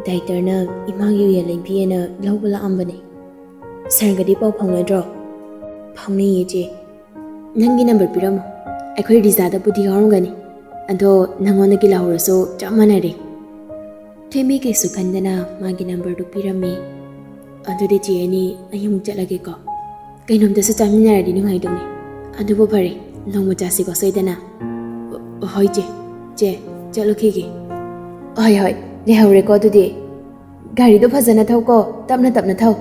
ꯗꯥꯏꯇꯔꯅ ꯏꯃꯥꯒꯤ ꯎꯌꯦꯜ ꯂꯩꯕꯤꯌꯦꯅ ꯂꯧꯕ ꯂꯥꯛꯑꯝꯕꯅꯦ꯫ ꯁꯥꯔꯒꯗꯤ ꯄꯥꯎ ꯐꯥꯎꯅꯗ꯭ꯔꯣ? ꯐꯥꯎꯅꯩꯌꯦ ꯆꯦ꯫ ꯅꯪꯒꯤ ꯅꯝꯕꯔ ꯄꯤꯔꯝꯃꯣ꯫ ꯑꯩꯈꯣꯏ ꯔꯤꯖꯥꯗꯕꯨꯗꯤ ꯌꯥꯎꯔꯝꯒꯅꯤ, ꯑꯗꯣ ꯅꯪꯉꯣꯟꯗꯒꯤ ꯂꯧꯍꯧꯔꯁꯨ ꯆꯞ ꯃꯥꯟꯅꯔꯦ꯫ ꯊꯣꯏꯕꯤ ꯀꯩꯁꯨ ꯈꯟꯗꯅ ꯃꯥꯒꯤ ꯅꯝꯕꯔꯗꯨ ꯄꯤꯔꯝꯃꯤ꯫ ꯑꯗꯨꯗꯤ ꯆꯦ ꯑꯅꯤ, ꯑꯩ ꯑꯃꯨꯛ ꯆꯠꯂꯒꯦꯀꯣ꯫ ꯀꯩꯅꯣꯝꯇꯁꯨ ꯆꯥꯃꯤꯟꯅꯔꯗꯤ ꯅꯨꯡꯉꯥꯏꯗꯧꯅꯤ꯫ ꯑꯗꯨꯕꯨ ꯐꯔꯦ, ꯅꯣꯡꯃ ꯆꯥꯁꯤꯀꯣ ꯁꯣꯏꯗꯅ꯫ ꯍꯣꯏ ꯆꯦ, ꯆꯦ, ꯆꯠꯂꯨꯈꯤꯒꯦ꯫ ꯍꯣꯏ ꯍꯣꯏ, ꯂꯩꯍꯧꯔꯦꯀꯣ ꯑꯗꯨꯗꯤ꯫ ꯒꯥꯔꯤꯗꯣ ꯐꯖꯅ ꯊꯧꯀꯣ, ꯇꯞꯅ ꯇꯞꯅ ꯊꯧ꯫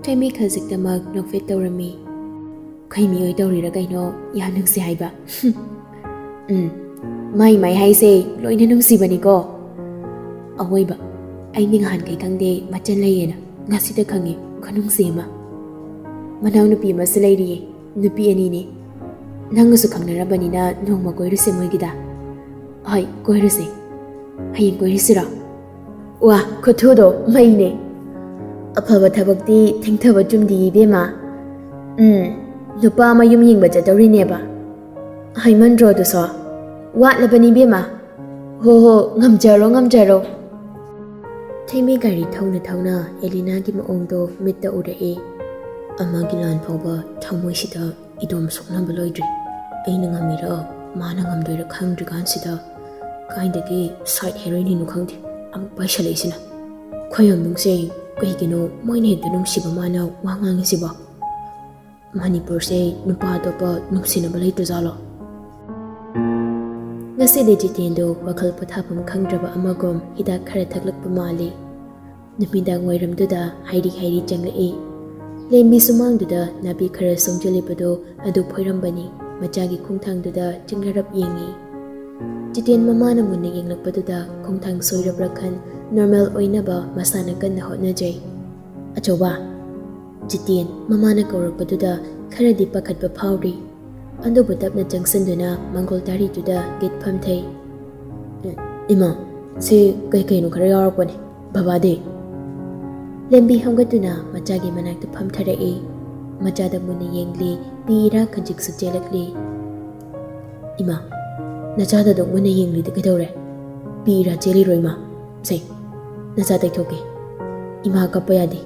ꯊꯣꯏꯕꯤ ꯈꯖꯤꯛꯇꯃꯛ ꯅꯣꯛꯐꯦꯠ ꯇꯧꯔꯝꯃꯤ꯫ ꯑꯩꯈꯣꯏ ꯃꯤꯑꯣꯏ ꯇꯧꯔꯤꯔ ꯀꯩꯅꯣ, ꯌꯥꯝ ꯅꯨꯡꯁꯤ ꯍꯥꯏꯕ꯫ ꯎꯝ, ꯃꯥꯏ ꯃꯥꯏ ꯍꯥꯏꯁꯦ ꯂꯣꯏꯅ ꯅꯨꯡꯁꯤꯕꯅꯤꯀꯣ꯫ ꯑꯋꯣꯏꯕ, ꯑꯩꯗꯤ ꯉꯍꯥꯟꯈꯩ ꯈꯪꯗꯦ ꯃꯆꯟ ꯂꯩꯌꯦꯅ, ꯉꯁꯤꯗ ꯈꯪꯉꯦ, ꯈꯨꯅꯨꯡꯁꯤ ꯑꯃ꯫ ꯃꯅꯥꯎꯅꯨꯄꯤ ꯑꯃꯁꯨ ꯂꯩꯔꯤꯌꯦ, ꯅꯨꯄꯤ ꯑꯅꯤꯅꯦ꯫ ꯅꯪꯒꯁꯨ ꯈꯪꯅꯔꯕꯅꯤꯅ ꯅꯣꯡꯃ ꯀꯣꯏꯔꯨꯁꯦ ꯃꯣꯏꯒꯤꯗ꯫ ꯍꯣꯏ, ꯀꯣꯏꯔꯨꯁꯦ꯫ ꯍꯌꯦꯡ ꯀꯣꯏꯔꯨꯁꯤꯔꯣ? ꯋꯥ, ꯈꯨꯊꯨꯗꯣ ꯃꯩꯅꯦ꯫ ꯑꯐꯕ ꯊꯕꯛꯇꯤ ꯊꯦꯡꯊꯕ ꯆꯨꯝꯗꯦ ꯏꯕꯦꯝꯃ꯫ ꯎꯝ, ꯅꯨꯄꯥ ꯃꯌꯨꯝ ꯌꯦꯡꯕ ꯆꯠꯇꯧꯔꯤꯅꯦꯕ꯫ ꯍꯩꯃꯟꯗ꯭ꯔꯣ ꯑꯗꯨꯁꯨ? ꯋꯥꯠꯂꯕꯅꯤ ꯏꯕꯦꯝꯃ꯫ ꯍꯣ ꯍꯣ, ꯉꯝꯖꯔꯣ ꯉꯝꯖꯔꯣ꯫ ꯊꯦꯡꯃꯤ ꯒꯥꯔꯤ ꯊꯧꯅ ꯊꯧꯅ ꯑꯦꯂꯤꯅꯥꯒꯤ ꯃꯑꯣꯡꯗꯣ ꯃꯤꯠꯇ ꯎꯔꯛꯑꯦ꯫ ꯑꯃꯒꯤ ꯂꯥꯟ ꯐꯥꯎꯕ ꯊꯃꯣꯏꯁꯤꯗ ꯏꯗꯣꯝ ꯁꯣꯛꯅꯕ ꯂꯣꯏꯗ꯭ꯔꯤ꯫ ꯑꯩꯅ ꯉꯝꯃꯤꯔ ꯃꯥꯅ ꯉꯝꯗꯣꯏꯔ ꯈꯪꯗ꯭ꯔꯤꯀꯥꯟꯁꯤꯗ ꯀꯥꯏꯗꯒꯤ side heroineꯅꯣ ꯈꯪꯗꯦ ꯑꯃꯨꯛ ꯄꯥꯏꯁꯜꯂꯛꯏꯁꯤꯅ꯫ ꯈꯣꯏꯔꯝꯕꯨꯡꯁꯦ ꯀꯩꯒꯤꯅꯣ ꯃꯣꯏꯅ ꯍꯦꯛꯇ ꯅꯨꯡꯁꯤꯕ ꯃꯥꯅ ꯋꯥ ꯉꯥꯡꯉꯤꯁꯤꯕꯣ? ꯃꯅꯤꯄꯨꯔꯁꯦ ꯅꯨꯄꯥ ꯑꯇꯣꯞꯄ ꯅꯨꯡꯁꯤꯅꯕ ꯂꯩꯇ꯭ꯔꯖꯥꯠꯂꯣ? ꯉꯁꯤꯗꯤ ꯖꯤꯇꯦꯟꯗꯣ ꯋꯥꯈꯜ ꯄꯣꯊꯥꯐꯝ ꯈꯪꯗ꯭ꯔꯕ ꯑꯃꯒꯨꯝ ꯍꯤꯗꯥꯛ ꯈꯔ ꯊꯛꯂꯛꯄ ꯃꯥꯜꯂꯤ꯫ ꯅꯨꯃꯤꯗꯥꯡ ꯋꯥꯏꯔꯝꯗꯨꯗ ꯍꯥꯏꯔꯤ ꯍꯥꯏꯔꯤ ꯆꯪꯂꯛꯏ꯫ ꯂꯦꯝꯕꯤ ꯁꯨꯃꯥꯡꯗꯨꯗ ꯅꯥꯄꯤ ꯈꯔ ꯁꯣꯡꯖꯜꯂꯤꯕꯗꯣ ꯑꯗꯨ ꯐꯣꯏꯔꯝꯕꯅꯤ꯫ ꯃꯆꯥꯒꯤ ꯈꯣꯡꯊꯥꯡꯗꯨꯗ ꯆꯤꯡꯅꯔꯞ ꯌꯦꯡꯉꯤ꯫ ꯖꯤꯇꯦꯟ ꯃꯃꯥꯅ ꯃꯨꯟꯅ ꯌꯦꯡꯂꯛꯄꯗꯨꯗ ꯈꯣꯡꯊꯥꯡ ꯁꯣꯏꯔꯕ꯭ꯔꯥ ꯈꯟ ꯅꯣꯔꯃꯦꯜ ꯑꯣꯏꯅꯕ ꯃꯁꯥꯅ ꯀꯟꯅ ꯍꯣꯠꯅꯖꯩ꯫ "ꯑꯆꯧꯕ!" ꯖꯤꯇꯦꯟ ꯃꯃꯥꯅ ꯀꯧꯔꯛꯄꯗꯨꯗ ꯈꯔꯗꯤ ꯄꯥꯈꯠꯄ ꯐꯥꯎꯔꯤ꯫ ꯑꯗꯨꯕꯨ ꯇꯞꯅ ꯆꯪꯁꯤꯟꯗꯨꯅ ꯃꯪꯒꯣꯜ ꯇꯥꯔꯤꯗꯨꯗ ꯒꯦꯠ ꯐꯝꯊꯩ꯫ "ꯏꯃꯥ, ꯁꯤ ꯀꯩ ꯀꯩꯅꯣ ꯈꯔ ꯌꯥꯎꯔꯛꯄꯅꯦ꯫ ꯕꯕꯥꯗꯤ?" ꯂꯦꯝꯕꯤ ꯍꯝꯒꯠꯇꯨꯅ ꯃꯆꯥꯒꯤ ꯃꯅꯥꯛꯇ ꯐꯝꯊꯔꯛꯏ꯫ ꯃꯆꯥꯗ ꯃꯨꯟꯅ ꯌꯦꯡꯂꯤ, ꯄꯤ ꯏꯔꯥ ꯈꯖꯤꯛꯁꯨ ꯆꯦꯜꯂꯛꯂꯤ꯫ "ꯏꯃꯥ, ꯅꯆꯥꯗ ꯑꯗꯨꯛ ꯃꯨꯟꯅ ꯌꯦꯡꯂꯤꯗꯨ ꯀꯩꯗꯧꯔꯦ? ꯄꯤ ꯏꯔꯥ ꯆꯦꯜꯂꯤꯔꯣ ꯏꯃꯥ? ꯁꯦ, ꯅꯆꯥ ꯇꯩꯊꯣꯛꯀꯦ꯫ ꯏꯃꯥ ꯀꯞꯄ ꯌꯥꯗꯦ꯫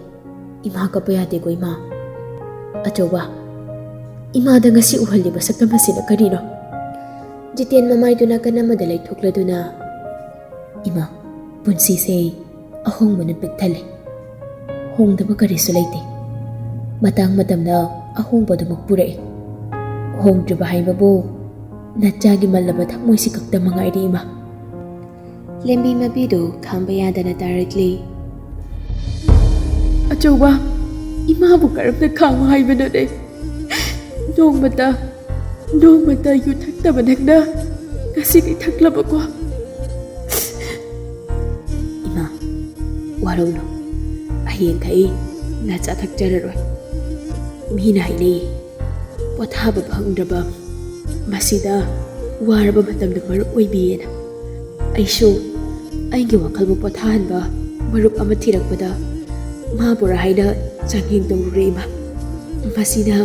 ꯏꯃꯥ ꯀꯞꯄ ꯌꯥꯗꯦꯀꯣ ꯏꯃꯥ꯫ ꯑꯆꯧꯕ, ꯏꯃꯥꯗ ꯉꯁꯤ ꯎꯍꯜꯂꯤꯕ ꯁꯛꯇꯝ ꯑꯁꯤꯅ ꯀꯔꯤꯅꯣ?" ꯖꯤꯇꯦꯟ ꯃꯃꯥꯏꯗꯨ ꯅꯥꯀꯟ ꯑꯃꯗ ꯂꯩꯊꯣꯛꯂꯗꯨꯅ, "ꯏꯃꯥ, ꯄꯨꯟꯁꯤꯁꯦ ꯑꯍꯣꯡꯕꯅ ꯄꯤꯛ ꯊꯜꯂꯦ꯫ ꯍꯣꯡꯗꯕ ꯀꯔꯤꯁꯨ ꯂꯩꯇꯦ꯫ ꯃꯇꯥꯡ ꯃꯇꯝꯅ ꯑꯍꯣꯡꯕꯗꯨꯃꯛ ꯄꯨꯔꯛꯏ꯫ ꯍꯣꯡꯗ꯭ꯔꯤꯕ ꯍꯥꯏꯕꯕꯨ ꯅꯆꯥꯒꯤ ꯃꯜꯂꯕ ꯊꯃꯣꯏꯁꯤ ꯈꯛꯇ ꯃꯉꯥꯏꯔꯦ ꯏꯃꯥ꯫" ꯂꯦꯝꯕꯤ ꯃꯄꯤꯗꯨ ꯈꯥꯡꯕ ꯌꯥꯗꯅ ꯇꯥꯔꯛꯂꯤ꯫ "ꯑꯆꯧꯕ, ꯏꯃꯥꯕꯨ ꯀꯔꯝꯅ ꯈꯥꯡꯉꯨ ꯍꯥꯏꯕꯅꯣꯅꯦ? ꯅꯣꯡꯃꯇ, ꯅꯣꯡꯃꯇ ꯌꯨ ꯊꯛꯇꯕ ꯅꯪꯅ ꯉꯁꯤꯗꯤ ꯊꯛꯂꯕꯀꯣ?" "ꯏꯃꯥ, ꯋꯥꯔꯧꯅꯨ꯫ ꯍꯌꯦꯡꯈꯩ ꯅꯆꯥ ꯊꯛꯆꯔꯔꯣꯏ꯫ ꯃꯤꯅ ꯍꯥꯏꯅꯩ, ꯄꯣꯊꯥꯕ ꯐꯪꯗ꯭ꯔꯕ ꯃꯁꯤꯗ ꯋꯥꯔꯕ ꯃꯇꯝꯗ ꯃꯔꯨꯞ ꯑꯣꯏꯕꯤꯌꯦꯅ꯫ ꯑꯩꯁꯨ ꯑꯩꯒꯤ ꯋꯥꯈꯜꯕꯨ ꯄꯣꯊꯥꯍꯟꯕ ꯃꯔꯨꯞ ꯑꯃ ꯊꯤꯔꯛꯄꯗ ꯃꯥꯕꯨꯔꯥ ꯍꯥꯏꯅ ꯆꯥꯡꯌꯦꯡ ꯇꯧꯔꯨꯔꯦ ꯏꯃꯥ꯫ ꯃꯁꯤꯅ,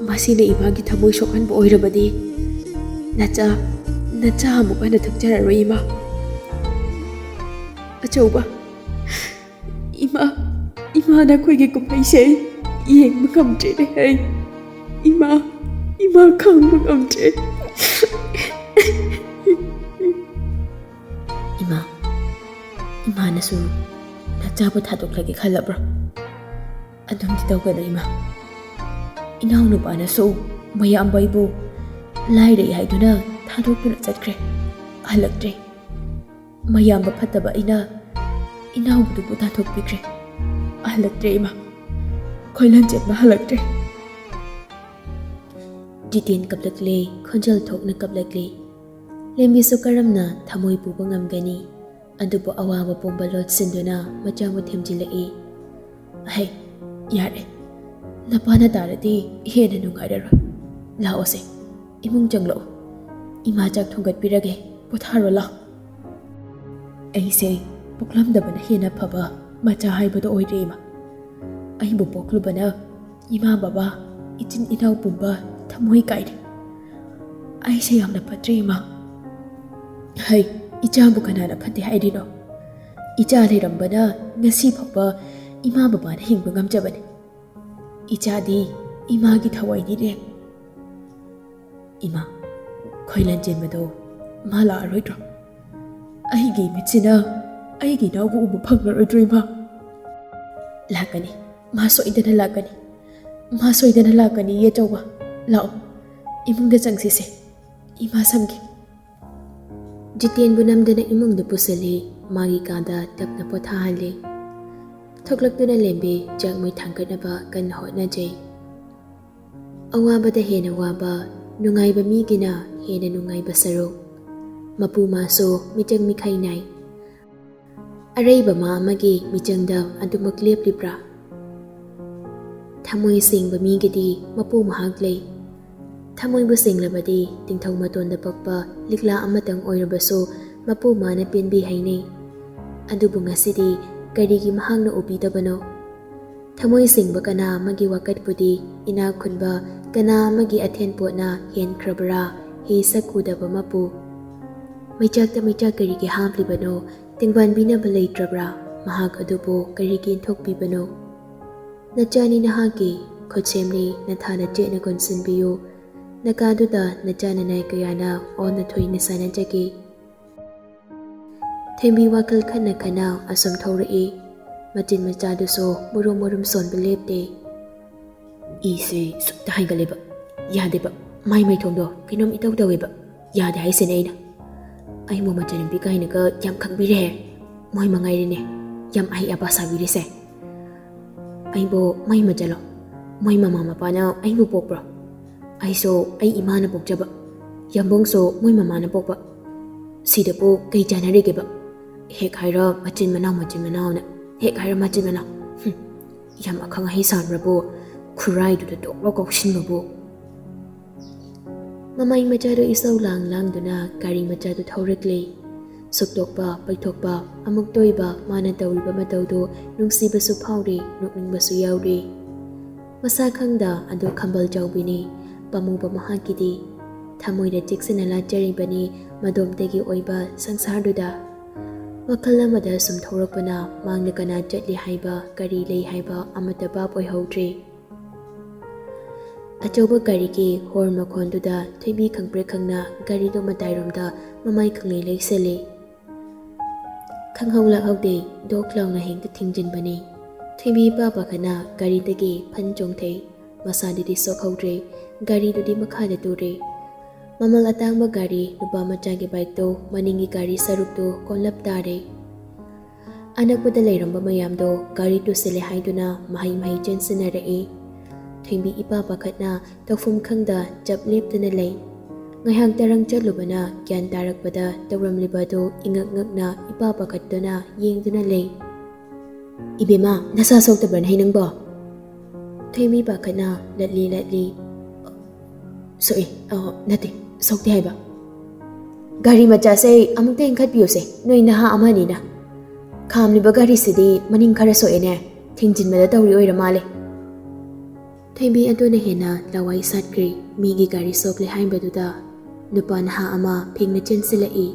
ꯃꯁꯤꯅ ꯏꯃꯥꯒꯤ ꯊꯃꯣꯏ ꯁꯣꯛꯍꯟꯕ ꯑꯣꯏꯔꯕꯗꯤ ꯅꯆꯥ, ꯅꯆꯥ ꯑꯃꯨꯛ ꯍꯟꯅ ꯊꯛꯆꯔꯔꯣꯏ ꯏꯃꯥ꯫ ꯑꯆꯧꯕ, ꯏꯃꯥ, ꯏꯃꯥ ꯅꯈꯣꯏꯒꯤ ꯀꯨꯝꯍꯩꯁꯦ ꯑꯩ ꯌꯦꯡꯕ ꯉꯝꯗ꯭ꯔꯦꯅꯦ ꯑꯩ꯫ ꯏꯃꯥ, ꯏꯃꯥ ꯈꯥꯡꯕ ꯉꯝꯗ꯭ꯔꯦ꯫ ꯏꯃꯥ, ꯏꯃꯥꯅꯁꯨ ꯅꯆꯥꯕꯨ ꯊꯥꯗꯣꯛꯂꯒꯦ ꯈꯜꯂꯕ꯭ꯔꯣ? ꯑꯗꯨꯝꯗꯤ ꯇꯧꯒꯅꯨ ꯏꯃꯥ꯫ ꯏꯅꯥꯎꯅꯨꯄꯥꯅꯁꯨ ꯃꯌꯥꯝꯕ ꯑꯩꯕꯨ ꯂꯥꯏꯔꯩ ꯍꯥꯏꯗꯨꯅ ꯊꯥꯗꯣꯛꯇꯨꯅ ꯆꯠꯈ꯭ꯔꯦ, ꯍꯜꯂꯛꯇ꯭ꯔꯦ꯫ ꯃꯌꯥꯝꯕ ꯐꯠꯇꯕ ꯑꯩꯅ ꯏꯅꯥꯎꯕꯗꯨꯕꯨ ꯇꯥꯟꯊꯣꯛꯄꯤꯈ꯭ꯔꯦ꯫ ꯍꯜꯂꯛꯇ꯭ꯔꯦ ꯏꯃꯥ꯫ ꯈꯣꯏꯂꯥꯟ ꯆꯦꯟꯕ ꯍꯜꯂꯛꯇ꯭ꯔꯦ꯫ ꯖꯤꯇꯦꯟ ꯀꯞꯂꯛꯂꯦ, ꯈꯣꯟꯖꯦꯜ ꯊꯣꯛꯅ ꯀꯞꯂꯛꯂꯦ꯫ ꯂꯦꯝꯕꯤꯁꯨ ꯀꯔꯝꯅ ꯊꯃꯣꯏ ꯄꯨꯕ ꯉꯝꯒꯅꯤ? ꯑꯗꯨꯕꯨ ꯑꯋꯥꯕ ꯄꯨꯝꯕ ꯂꯣꯠꯁꯤꯟꯗꯨꯅ ꯃꯆꯥꯕꯨ ꯊꯦꯝꯖꯤꯜꯂꯛꯏ꯫ ꯑꯍꯩ, ꯌꯥꯔꯦ꯫ ꯅꯄꯥꯅ ꯇꯥꯔꯗꯤ ꯍꯦꯟꯅ ꯅꯨꯡꯉꯥꯏꯔꯔꯣꯏ꯫ ꯂꯥꯛꯑꯣꯁꯦ, ꯏꯃꯨꯡ ꯆꯪꯂꯛꯑꯣ꯫ ꯏꯃꯥ ꯆꯥꯛ ꯊꯣꯡꯒꯠꯄꯤꯔꯒꯦ, ꯄꯣꯊꯥꯔꯣ ꯂꯥꯎ꯫ ꯑꯩꯁꯦ ꯄꯣꯛꯂꯝꯗꯕꯅ ꯍꯦꯟꯅ ꯐꯕ ꯃꯆꯥ ꯍꯥꯏꯕꯗꯣ ꯑꯣꯏꯔꯦ ꯏꯃꯥ꯫ ꯑꯩꯕꯨ ꯄꯣꯛꯂꯨꯕꯅ ꯏꯃꯥ ꯕꯕꯥ, ꯏꯆꯤꯟ ꯏꯅꯥꯎ ꯄꯨꯝꯕ ꯊꯃꯣꯏ ꯀꯥꯏꯔꯦ꯫ ꯑꯩꯁꯦ ꯌꯥꯝꯅ ꯐꯠꯇ꯭ꯔꯦ ꯏꯃꯥ꯫ ꯍꯩ, ꯏꯆꯥꯕꯨ ꯀꯅꯥꯅ ꯐꯠꯇꯦ ꯍꯥꯏꯔꯤꯅꯣ? ꯏꯆꯥ ꯂꯩꯔꯝꯕꯅ ꯉꯁꯤ ꯐꯥꯎꯕ ꯏꯃꯥ ꯕꯕꯥꯅ ꯍꯤꯡꯕ ꯉꯝꯖꯕꯅꯤ꯫ ꯏꯆꯥꯗꯤ ꯏꯃꯥꯒꯤ ꯊꯋꯥꯏꯅꯤꯅꯦ꯫ ꯏꯃꯥ, ꯈꯣꯏꯂꯥꯟ ꯆꯦꯟꯕꯗꯣ ꯃꯥ ꯂꯥꯛꯑꯔꯣꯏꯗ꯭ꯔꯣ? ꯑꯩꯒꯤ ꯃꯤꯠꯁꯤꯅ ꯑꯩꯒꯤ ꯏꯅꯥꯎꯕꯨ ꯎꯕ ꯐꯪꯂꯔꯣꯏꯗ꯭ꯔꯣ ꯏꯃꯥ? ꯂꯥꯛꯀꯅꯤ, ꯃꯥ ꯁꯣꯏꯗꯅ ꯂꯥꯛꯀꯅꯤ꯫ ꯃꯥ ꯁꯣꯏꯗꯅ ꯂꯥꯛꯀꯅꯤ, ꯑꯆꯧꯕ꯫ ꯂꯥꯛꯑꯣ, ꯏꯃꯨꯡꯗ ꯆꯪꯁꯤꯁꯦ꯫ ꯏꯃꯥ ꯁꯝꯒꯦ꯫ ꯖꯤꯇꯦꯟꯕꯨ ꯅꯝꯗꯅ ꯏꯃꯨꯡꯗ ꯄꯨꯁꯤꯜꯂꯤ꯫ ꯃꯥꯒꯤ ꯀꯥꯗ ꯇꯞꯅ ꯄꯣꯊꯥꯍꯜꯂꯤ꯫ ꯊꯣꯛꯂꯛꯇꯨꯅ ꯂꯦꯝꯕꯤ ꯆꯥꯛ ꯃꯩ ꯊꯥꯡꯒꯠꯅꯕ ꯀꯟꯅ ꯍꯣꯠꯅꯖꯩ꯫ ꯑꯋꯥꯕꯗ ꯍꯦꯟꯅ ꯋꯥꯕ ꯅꯨꯡꯉꯥꯏꯕ ꯃꯤꯒꯤꯅ ꯍꯦꯟꯅ ꯅꯨꯡꯉꯥꯏꯕ ꯁꯔꯨꯛ꯫ ꯃꯄꯨ ꯃꯥꯁꯨ ꯃꯤꯆꯪ ꯃꯤꯈꯥꯏ ꯅꯥꯏ꯫ ꯑꯔꯩꯕ ꯃꯥ ꯑꯃꯒꯤ ꯃꯤꯆꯪꯗ ꯑꯗꯨꯃꯛ ꯂꯦꯞꯂꯤꯕ꯭ꯔꯥ? ꯊꯃꯣꯏ ꯁꯦꯡꯕ ꯃꯤꯒꯤꯗꯤ ꯃꯄꯨ ꯃꯍꯥꯛ ꯂꯩ꯫ ꯊꯃꯣꯏꯕꯨ ꯁꯦꯡꯂꯕꯗꯤ ꯇꯤꯡꯊꯧ ꯃꯇꯣꯟꯗ ꯄꯛꯄ ꯂꯤꯛꯂꯥ ꯑꯃꯇꯪ ꯑꯣꯏꯔꯕꯁꯨ ꯃꯄꯨ ꯃꯥꯅ ꯄꯦꯟꯕꯤ ꯍꯥꯏꯅꯩ꯫ ꯑꯗꯨꯕꯨ ꯉꯁꯤꯗꯤ ꯀꯔꯤꯒꯤ ꯃꯍꯥꯛꯅ ꯎꯕꯤꯗꯕꯅꯣ? ꯊꯃꯣꯏ ꯁꯦꯡꯕ ꯀꯅꯥ ꯑꯃꯒꯤ ꯋꯥꯀꯠꯄꯨꯗꯤ ꯏꯅꯥꯛ ꯈꯨꯟꯕ ꯀꯅꯥ ꯑꯃꯒꯤ ꯑꯊꯦꯟꯄꯣꯠꯅ ꯍꯦꯟꯈ꯭ꯔꯕ꯭ꯔꯥ? ꯍꯤ ꯁꯛ ꯎꯗꯕ ꯃꯄꯨ꯫ ꯃꯩꯆꯥꯛꯇ ꯃꯩꯆꯥꯛ ꯀꯔꯤꯒꯤ ꯍꯥꯞꯂꯤꯕꯅꯣ? ꯇꯦꯡꯕꯥꯟꯕꯤꯅꯕ ꯂꯩꯇ꯭ꯔꯕ꯭ꯔꯥ? ꯃꯍꯥꯛ ꯑꯗꯨꯕꯨ ꯀꯔꯤꯒꯤ ꯏꯟꯊꯣꯛꯄꯤꯕꯅꯣ? ꯅꯆꯥꯅꯤ ꯅꯍꯥꯛꯀꯤ, ꯈꯨꯠꯁꯦꯝꯅꯤ ꯅꯊꯥꯅ ꯆꯦꯠꯅ ꯀꯣꯟꯁꯤꯟꯕꯤꯌꯨ꯫ ꯅꯀꯥꯗꯨꯗ ꯅꯆꯥ ꯅꯅꯥꯏ ꯀꯌꯥꯅ ꯑꯣꯟꯅ ꯊꯣꯏꯅ ꯁꯥꯟꯅꯖꯒꯦ꯫ ꯊꯦꯝꯕꯤ ꯋꯥꯈꯜ ꯈꯟꯅ ꯈꯟꯅ ꯑꯁꯨꯝ ꯊꯧꯔꯛꯏ꯫ ꯃꯆꯤꯟ ꯃꯆꯥꯗꯨꯁꯨ ꯃꯨꯔꯨꯝ ꯃꯨꯔꯨꯝ ꯁꯣꯟꯕ ꯂꯦꯞꯇꯦ꯫ ꯏꯁꯦ ꯁꯨꯛꯇ ꯍꯥꯏꯒꯠꯂꯦꯕ꯫ ꯌꯥꯗꯦꯕ꯫ ꯃꯥꯏ ꯃꯥꯏꯊꯣꯡꯗꯣ ꯀꯩꯅꯣꯝ ꯏꯇꯧ ꯇꯧꯋꯦꯕ꯫ ꯌꯥꯗꯦ ꯍꯥꯏꯁꯤꯅꯦ ꯑꯩꯅ꯫ ꯑꯩꯕꯨ ꯃꯆꯟꯅꯨꯄꯤ ꯀꯥꯏꯅꯒ ꯌꯥꯝ ꯈꯪꯕꯤꯔꯦ꯫ ꯃꯣꯏ ꯃꯉꯥꯏꯔꯦꯅꯦ ꯌꯥꯝ ꯑꯍꯩ ꯑꯄꯥ ꯁꯥꯕꯤꯔꯤꯁꯦ꯫ ꯑꯩꯕꯨ ꯃꯩ ꯃꯆꯜꯂꯣ? ꯃꯣꯏ ꯃꯃꯥ ꯃꯄꯥꯅ ꯑꯩꯕꯨ ꯄꯣꯛꯄ꯭ꯔꯣ? ꯑꯩꯁꯨ ꯑꯩ ꯏꯃꯥꯅ ꯄꯣꯛꯆꯕ, ꯌꯥꯝꯕꯨꯡꯁꯨ ꯃꯣꯏ ꯃꯃꯥꯅ ꯄꯣꯛꯄ꯫ ꯁꯤꯗꯕꯨ ꯀꯩ ꯆꯥꯟꯅꯔꯤꯒꯦꯕ? ꯍꯦꯛ ꯍꯥꯏꯔ ꯃꯆꯤꯟ ꯃꯅꯥꯎ, ꯃꯆꯤꯟ ꯃꯅꯥꯎꯅ꯫ ꯍꯦꯛ ꯍꯥꯏꯔ ꯃꯆꯤꯟ ꯃꯅꯥꯎ꯫ ꯍꯨꯝ, ꯌꯥꯝ ꯑꯈꯪ ꯑꯍꯩ ꯁꯥꯕ꯭ꯔꯕꯨ, ꯈꯨꯔꯥꯏꯗꯨꯗ ꯇꯣꯛꯂ ꯀꯧꯁꯤꯟꯕꯕꯨ꯫ ꯃꯃꯥꯏ ꯃꯆꯥꯗꯨ ꯏꯁꯧ ꯂꯥꯡ ꯂꯥꯡꯗꯨꯅ ꯒꯥꯔꯤ ꯃꯆꯥꯗꯨ ꯊꯧꯔꯛꯂꯦ꯫ ꯁꯨꯛꯇꯣꯛꯄ, ꯄꯩꯊꯣꯛꯄ, ꯑꯃꯨꯛ ꯇꯣꯏꯕ ꯃꯥꯅ ꯇꯧꯔꯤꯕ ꯃꯇꯧꯗꯨ ꯅꯨꯡꯁꯤꯕꯁꯨ ꯐꯥꯎꯔꯤ, ꯅꯣꯛꯅꯤꯡꯕꯁꯨ ꯌꯥꯎꯔꯤ꯫ ꯃꯁꯥ ꯈꯪꯗ ꯑꯗꯨ ꯈꯝꯕꯜ ꯆꯥꯎꯕꯤꯅꯤ, ꯄꯥꯝꯃꯨꯕ ꯃꯍꯥꯛꯀꯤꯗꯤ꯫ ꯊꯃꯣꯏꯗ ꯆꯦꯛꯁꯤꯟꯅ ꯂꯥꯠꯆꯔꯤꯕꯅꯤ ꯃꯗꯣꯝꯇꯒꯤ ꯑꯣꯏꯕ ꯁꯪꯁꯥꯔꯗꯨꯗ꯫ ꯋꯥꯈꯜ ꯑꯃꯗ ꯁꯨꯝ ꯊꯧꯔꯛꯄꯅ ꯃꯥꯡꯗ ꯀꯅꯥ ꯆꯠꯂꯤ ꯍꯥꯏꯕ, ꯀꯔꯤ ꯂꯩ ꯍꯥꯏꯕ ꯑꯃꯠꯇ ꯚꯥꯞ ꯑꯣꯏꯍꯧꯗ꯭ꯔꯦ꯫ ꯑꯆꯧꯕ ꯒꯥꯔꯤꯒꯤ ꯍꯣꯔꯟ ꯃꯈꯣꯟꯗꯨꯗ ꯊꯣꯏꯕꯤ ꯈꯪꯄ꯭ꯔꯦꯛ ꯈꯪꯅ ꯒꯥꯔꯤꯗꯨ ꯃꯇꯥꯏꯔꯣꯝꯗ ꯃꯃꯥꯏ ꯈꯪꯂꯩ ꯂꯩꯁꯜꯂꯤ꯫ ꯈꯪꯍꯧ ꯂꯥꯛꯍꯧꯗꯦ, ꯗꯣꯛ ꯂꯥꯎꯅ ꯍꯦꯛꯇ ꯊꯤꯡꯖꯤꯟꯕꯅꯤ꯫ ꯊꯣꯏꯕꯤ ꯏꯄꯥ ꯄꯥꯈꯠꯅ ꯒꯥꯔꯤꯗꯒꯤ ꯐꯟ ꯆꯣꯡꯊꯩ꯫ ꯃꯁꯥꯗꯨꯗꯤ ꯁꯣꯛꯍꯧꯗ꯭ꯔꯦ, ꯒꯥꯔꯤꯗꯨꯗꯤ ꯃꯈꯥꯗ ꯇꯨꯔꯦ꯫ ꯃꯃꯜ ꯑꯇꯥꯡꯕ ꯒꯥꯔꯤ ꯅꯨꯄꯥ ꯃꯆꯥꯒꯤ ꯕꯥꯏꯛꯇꯣ ꯃꯅꯤꯡꯒꯤ ꯒꯥꯔꯤ ꯁꯔꯨꯛꯇꯨ ꯀꯣꯜꯂꯞ ꯇꯥꯔꯦ꯫ ꯑꯅꯛꯄꯗ ꯂꯩꯔꯝꯕ ꯃꯌꯥꯝꯗꯣ ꯒꯥꯔꯤ ꯇꯨꯁꯤꯜꯂꯦ ꯍꯥꯏꯗꯨꯅ ꯃꯍꯩ ꯃꯍꯩ ꯆꯦꯟꯁꯤꯟꯅꯔꯛꯏ꯫ ꯊꯣꯏꯕꯤ ꯏꯄꯥ ꯄꯥꯈꯠꯅ ꯇꯧꯐꯝ ꯈꯪꯗ ꯆꯞ ꯂꯦꯞꯇꯨꯅ ꯂꯩ꯫ ꯉꯥꯏꯍꯥꯛ ꯇꯔꯪ ꯆꯠꯂꯨꯕꯅ ꯒ꯭ꯌꯥꯟ ꯇꯥꯔꯛꯄꯗ ꯇꯧꯔꯝꯂꯤꯕ ꯑꯗꯨ ꯏꯉꯛ ꯉꯛꯅ ꯏꯄꯥ ꯄꯥꯈꯠꯇꯨꯅ ꯌꯦꯡꯗꯨꯅ ꯂꯩ꯫ "ꯏꯕꯦꯝꯃ, ꯅꯁꯥ ꯁꯣꯛꯇꯕ꯭ꯔꯅꯦ ꯅꯪꯕꯣ?" ꯊꯣꯏꯕꯤ ꯄꯥꯈꯠꯅ ꯂꯠꯂꯤ ꯂꯠꯂꯤ꯫ "ꯁꯣꯛꯏ, ꯑ, ꯅꯠꯇꯦ, ꯁꯣꯛꯇꯦ ꯍꯥꯏꯕ꯫" "ꯒꯥꯔꯤ ꯃꯆꯥꯁꯦ ꯑꯃꯨꯛꯇ ꯏꯟꯈꯠꯄꯤꯌꯨꯁꯦ, ꯅꯣꯏ ꯅꯍꯥ ꯑꯃꯅꯤꯅ꯫ ꯈꯥꯝꯂꯤꯕ ꯒꯥꯔꯤꯁꯤꯗꯤ ꯃꯅꯤꯡ ꯈꯔ ꯁꯣꯛꯑꯦꯅꯦ, ꯊꯤꯡꯖꯤꯟꯕꯗ ꯇꯧꯔꯤ ꯑꯣꯏꯔ ꯃꯥꯜꯂꯦ꯫" ꯊꯣꯏꯕꯤ ꯑꯗꯨꯅ ꯍꯦꯟꯅ ꯂꯋꯥꯏ ꯁꯥꯠꯈ꯭ꯔꯦ꯫ ꯃꯤꯒꯤ ꯒꯥꯔꯤ ꯁꯣꯛꯂꯦ ꯍꯥꯏꯕꯗꯨꯗ ꯅꯨꯄꯥ ꯅꯍꯥ ꯑꯃ ꯐꯦꯡꯅ ꯆꯦꯟꯁꯤꯜꯂꯛꯏ꯫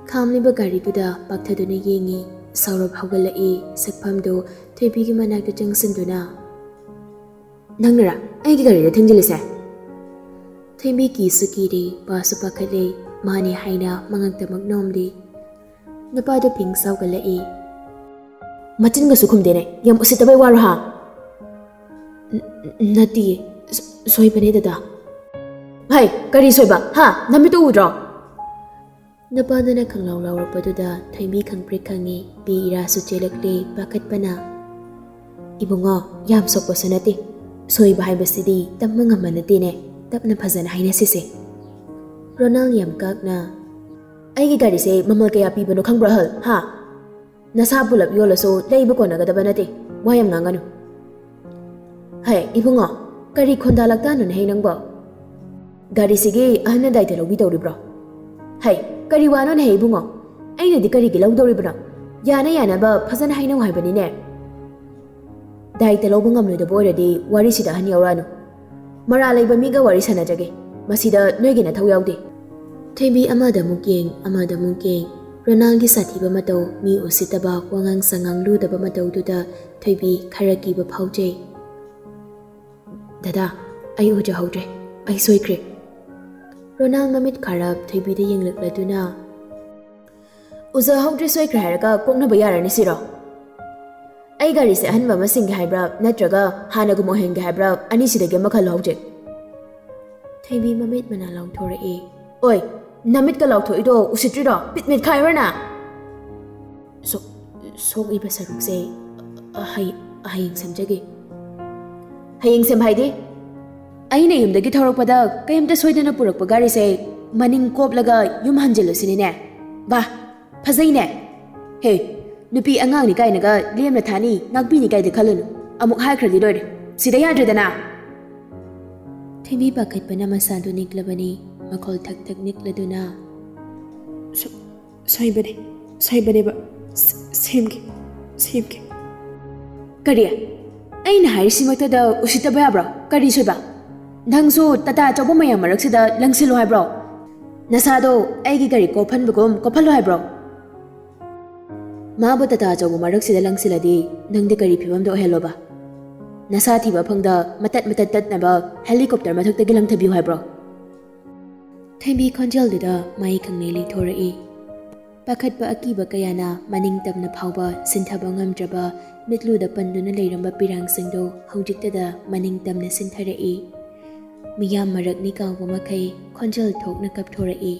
ꯈꯥꯝꯂꯤꯕ ꯒꯥꯔꯤꯗꯨꯗ ꯄꯥꯛꯊꯗꯨꯅ ꯌꯦꯡꯉꯤ꯫ ꯁꯥꯎꯔꯞ ꯍꯧꯒꯠꯂꯛꯏ꯫ ꯁꯛꯐꯝꯗꯨ ꯊꯣꯏꯕꯤꯒꯤ ꯃꯅꯥꯛꯇ ꯆꯪꯁꯤꯟꯗꯨꯅ, "ꯅꯪꯅꯔꯥ ꯑꯩꯒꯤ ꯒꯥꯔꯤꯗ ꯊꯦꯡꯖꯤꯜꯂꯤꯁꯦ?" ꯊꯣꯏꯕꯤ ꯀꯤꯁꯨ ꯀꯤꯔꯦ, ꯄꯥꯁꯨ ꯄꯥꯈꯠꯂꯦ꯫ ꯃꯥꯅꯦ ꯍꯥꯏꯅ ꯃꯉꯛꯇꯃꯛ ꯅꯣꯝꯂꯤ꯫ ꯅꯨꯄꯥꯗꯨ ꯐꯤꯡ ꯁꯥꯎꯒꯠꯂꯛꯏ꯫ "ꯃꯆꯤꯟꯒꯁꯨ ꯈꯨꯝꯗꯦꯅꯦ, ꯌꯥꯝ ꯎꯁꯤꯠꯇꯕꯩ ꯋꯥꯔꯣ ꯍꯥ?" "ꯅ-, ꯅꯠꯇꯤꯌꯦ, ꯁ-, ꯁꯣꯏꯕꯅꯦ ꯗꯗꯥ꯫" "ꯍꯩ, ꯀꯔꯤ ꯁꯣꯏꯕ ꯍꯥ? ꯅꯃꯤꯠꯇꯨ ꯎꯗ꯭ꯔꯣ?" ꯅꯨꯄꯥꯗꯨꯅ ꯈꯪꯂꯥꯎ ꯂꯥꯎꯔꯛꯄꯗꯨꯗ ꯊꯣꯏꯕꯤ ꯈꯪꯄ꯭ꯔꯦꯛ ꯈꯪꯉꯤ꯫ ꯄꯤ ꯏꯔꯥꯁꯨ ꯆꯦꯜꯂꯛꯂꯦ ꯄꯥꯈꯠꯄꯅ꯫ "ꯏꯕꯨꯡꯉꯣ, ꯌꯥꯝ ꯁꯣꯛꯄꯁꯨ ꯅꯠꯇꯦ꯫ ꯁꯣꯏꯕ ꯍꯥꯏꯕꯁꯤꯗꯤ ꯇꯝꯕ ꯉꯝꯕ ꯅꯠꯇꯦꯅꯦ꯫ ꯇꯞꯅ ꯐꯖꯅ ꯍꯥꯏꯅꯁꯤꯁꯦ꯫" ꯔꯣꯅꯥꯜ ꯌꯥꯝ ꯀꯥꯛꯅ, "ꯑꯩꯒꯤ ꯒꯥꯔꯤꯁꯦ ꯃꯃꯜ ꯀꯌꯥ ꯄꯤꯕꯅꯣ ꯈꯪꯕ꯭ꯔꯣ ꯍꯜ? ꯍꯥ? ꯅꯁꯥ ꯄꯨꯂꯞ ꯌꯣꯜꯂꯁꯨ ꯂꯩꯕ ꯀꯣꯟꯅꯒꯗꯕ ꯅꯠꯇꯦ꯫ ꯋꯥ ꯌꯥꯝ ꯉꯥꯡꯒꯅꯨ꯫" "ꯍꯩ, ꯏꯕꯨꯡꯉꯣ, ꯀꯔꯤ ꯈꯣꯟꯗꯥ ꯂꯛꯇꯥꯅꯣꯅꯦ ꯍꯩ ꯅꯪꯕꯣ? ꯒꯥꯔꯤꯁꯤꯒꯤ ꯑꯍꯟꯅ ꯗꯥꯏꯇ ꯂꯧꯕꯤꯗꯧꯔꯤꯕ꯭ꯔꯣ? ꯍꯩ, ꯀꯔꯤ ꯋꯥꯅꯣꯅꯦ ꯍꯩ ꯏꯕꯨꯡꯉꯣ? ꯑꯩꯅꯗꯤ ꯀꯔꯤꯒꯤ ꯂꯧꯗꯧꯔꯤꯕꯅꯣ? ꯌꯥꯅ ꯌꯥꯅꯕ ꯐꯖꯅ ꯍꯥꯏꯅꯧ ꯍꯥꯏꯕꯅꯤꯅꯦ꯫" "ꯗꯥꯏꯇ ꯂꯧꯕ ꯉꯝꯂꯣꯏꯗꯕ ꯑꯣꯏꯔꯗꯤ ꯋꯥꯔꯤꯁꯤꯗ ꯑꯍꯟ ꯌꯥꯎꯔꯛꯑꯅꯨ꯫ ꯃꯔꯥꯜ ꯂꯩꯕ ꯃꯤꯒ ꯋꯥꯔꯤ ꯁꯥꯟꯅꯖꯒꯦ꯫ ꯃꯁꯤꯗ ꯅꯣꯏꯒꯤ ꯅꯊꯧ ꯌꯥꯎꯗꯦ꯫" ꯊꯣꯏꯕꯤ ꯑꯃꯗ ꯑꯃꯨꯛ ꯌꯦꯡ, ꯑꯃꯗ ꯑꯃꯨꯛ ꯌꯦꯡ꯫ ꯔꯣꯅꯥꯜꯒꯤ ꯁꯥꯊꯤꯕ ꯃꯇꯧ, ꯃꯤ ꯎꯁꯤꯠꯇꯕ, ꯋꯥꯉꯥꯡ ꯁꯉꯥꯡ ꯂꯨꯗꯕ ꯃꯇꯧꯗꯨꯗ ꯊꯣꯏꯕꯤ ꯈꯔ ꯀꯤꯕ ꯐꯥꯎꯖꯩ꯫ "ꯗꯗꯥ, ꯑꯩ ꯎꯖꯍꯧꯗ꯭ꯔꯦ꯫ ꯑꯩ ꯁꯣꯏꯈ꯭ꯔꯦ꯫" ꯔꯣꯅꯥꯜ ꯃꯃꯤꯠ ꯈꯥꯔꯞ ꯊꯣꯏꯕꯤꯗ ꯌꯦꯡꯂꯛꯂꯗꯨꯅ, "ꯎꯖꯍꯧꯗ꯭ꯔꯦ ꯁꯣꯏꯈ꯭ꯔꯦ ꯍꯥꯏꯔꯒ ꯀꯣꯛꯅꯕ ꯌꯥꯔꯅꯤ ꯁꯤꯔꯣ? ꯑꯩ ꯒꯥꯔꯤꯁꯦ ꯑꯍꯟꯕ ꯑꯃ ꯁꯤꯟꯒꯦ ꯍꯥꯏꯕ꯭ꯔꯥ, ꯅꯠꯇ꯭ꯔꯒ ꯍꯥꯟꯅꯒꯨꯝ ꯑꯣꯏꯍꯟꯒꯦ ꯍꯥꯏꯕ꯭ꯔꯥ? ꯑꯅꯤꯁꯤꯗꯒꯤ ꯑꯃ ꯈꯜꯂꯣ ꯍꯧꯖꯤꯛ꯫" ꯊꯣꯏꯕꯤ ꯃꯃꯤꯠ ꯃꯅꯥ ꯂꯥꯎꯊꯣꯔꯛꯏ꯫ "ꯑꯣꯏ, ꯅꯃꯤꯠꯀ ꯂꯥꯎꯊꯣꯛꯏꯗꯣ ꯎꯁꯤꯠꯇ꯭ꯔꯤꯔꯣ? ꯄꯤꯠ ꯃꯤꯠ ꯈꯥꯏꯔꯣ ꯅꯪ?" ꯁꯣꯛ-, ꯁꯣꯛꯏꯕ ꯁꯔꯨꯛꯁꯦ ꯍꯩ-, ꯍꯌꯦꯡ ꯁꯦꯝꯖꯒꯦ꯫ "ꯍꯌꯦꯡ ꯁꯦꯝꯕ ꯍꯥꯏꯗꯤ? ꯑꯩꯅ ꯌꯨꯝꯗꯒꯤ ꯊꯧꯔꯛꯄꯗ ꯀꯩꯝꯇ ꯁꯣꯏꯗꯅ ꯄꯨꯔꯛꯄ ꯒꯥꯔꯤꯁꯦ ꯃꯅꯤꯡ ꯀꯣꯞꯂꯒ ꯌꯨꯝ ꯍꯟꯖꯤꯜꯂꯨ ꯁꯤꯅꯤꯅꯦ? ꯕꯥ, ꯐꯖꯩꯅꯦ꯫ ꯍꯦ, ꯅꯨꯄꯤ ꯑꯉꯥꯡꯅꯤ ꯀꯥꯏꯅꯒ ꯂꯦꯝꯅ ꯊꯥꯅꯤ, ꯉꯥꯛꯄꯤꯅꯤ ꯀꯥꯏꯗ ꯈꯜꯂꯨꯅꯨ꯫ ꯑꯃꯨꯛ ꯍꯥꯏꯈ꯭ꯔꯗꯤ ꯂꯣꯏꯔꯦ꯫ ꯁꯤꯗ ꯌꯥꯗ꯭ꯔꯦꯗꯅ!" ꯊꯣꯏꯕꯤ ꯄꯥꯈꯠꯄꯅ ꯃꯁꯥꯗꯨ ꯅꯤꯛꯂꯕꯅꯤ꯫ ꯃꯈꯣꯜ ꯊꯛ ꯊꯛ ꯅꯤꯛꯂꯗꯨꯅ, ꯁꯣꯏꯕꯅꯦ, ꯁꯣꯏꯕꯅꯦꯕ꯫ ꯁ- ꯁꯦꯝꯒꯦ, ꯁꯦꯝꯒꯦ꯫ ꯀꯔꯤ? ꯑꯩꯅ ꯍꯥꯏꯔꯤꯁꯤꯃꯛꯇꯗ ꯎꯁꯤꯠꯇꯕ ꯌꯥꯕ꯭ꯔꯣ? ꯀꯔꯤ ꯁꯣꯏꯕ? ꯅꯪꯁꯨ ꯇꯥꯇꯥ ꯑꯆꯧꯕ ꯃꯌꯥꯝ ꯃꯔꯛꯁꯤꯗ ꯂꯪꯁꯤꯜꯂꯣ ꯍꯥꯏꯕ꯭ꯔꯣ? ꯅꯁꯥꯗꯣ ꯑꯩꯒꯤ ꯒꯥꯔꯤ ꯀꯣꯞꯍꯟꯕꯒꯨꯝ ꯀꯣꯞꯍꯜꯂꯣ ꯍꯥꯏꯕ꯭ꯔꯣ? ꯃꯥꯕꯨ ꯇꯥꯇꯥ ꯑꯆꯧꯕ ꯃꯔꯛꯁꯤꯗ ꯂꯪꯁꯤꯜꯂꯗꯤ ꯅꯪꯗꯤ ꯀꯔꯤ ꯐꯤꯕꯝꯗ ꯑꯣꯏꯍꯜꯂꯣꯕ? ꯅꯁꯥ ꯊꯤꯕ ꯐꯪꯗ ꯃꯇꯠ ꯃꯇꯠ ꯇꯠꯅꯕ ꯍꯦꯂꯤꯀꯣꯞꯇꯔ ꯃꯊꯛꯇꯒꯤ ꯂꯪꯊꯕꯤꯌꯨ ꯍꯥꯏꯕ꯭ꯔꯣ? ꯊꯣꯏꯕꯤ ꯈꯣꯟꯖꯦꯜꯗꯨꯗ ꯃꯥꯏ ꯈꯪꯂꯩ ꯂꯩꯊꯣꯔꯛꯏ꯫ ꯄꯥꯈꯠꯄ ꯑꯀꯤꯕ ꯀꯌꯥꯅ ꯃꯅꯤꯡ ꯇꯝꯅ ꯐꯥꯎꯕ ꯁꯤꯟꯊꯕ ꯉꯝꯗ꯭ꯔꯕ ꯃꯤꯠꯂꯨꯗ ꯄꯟꯗꯨꯅ ꯂꯩꯔꯝꯕ ꯄꯤꯔꯥꯡꯁꯤꯡꯗꯨ ꯍꯧꯖꯤꯛꯇꯗ ꯃꯅꯤꯡ ꯇꯝꯅ ꯁꯤꯟꯊꯔꯛꯏ꯫ ꯃꯤꯌꯥꯝ ꯃꯔꯛꯅꯤ ꯀꯥꯎꯕ ꯃꯈꯩ ꯈꯣꯟꯖꯦꯜ ꯊꯣꯛꯅ ꯀꯞꯊꯣꯔꯛꯏ꯫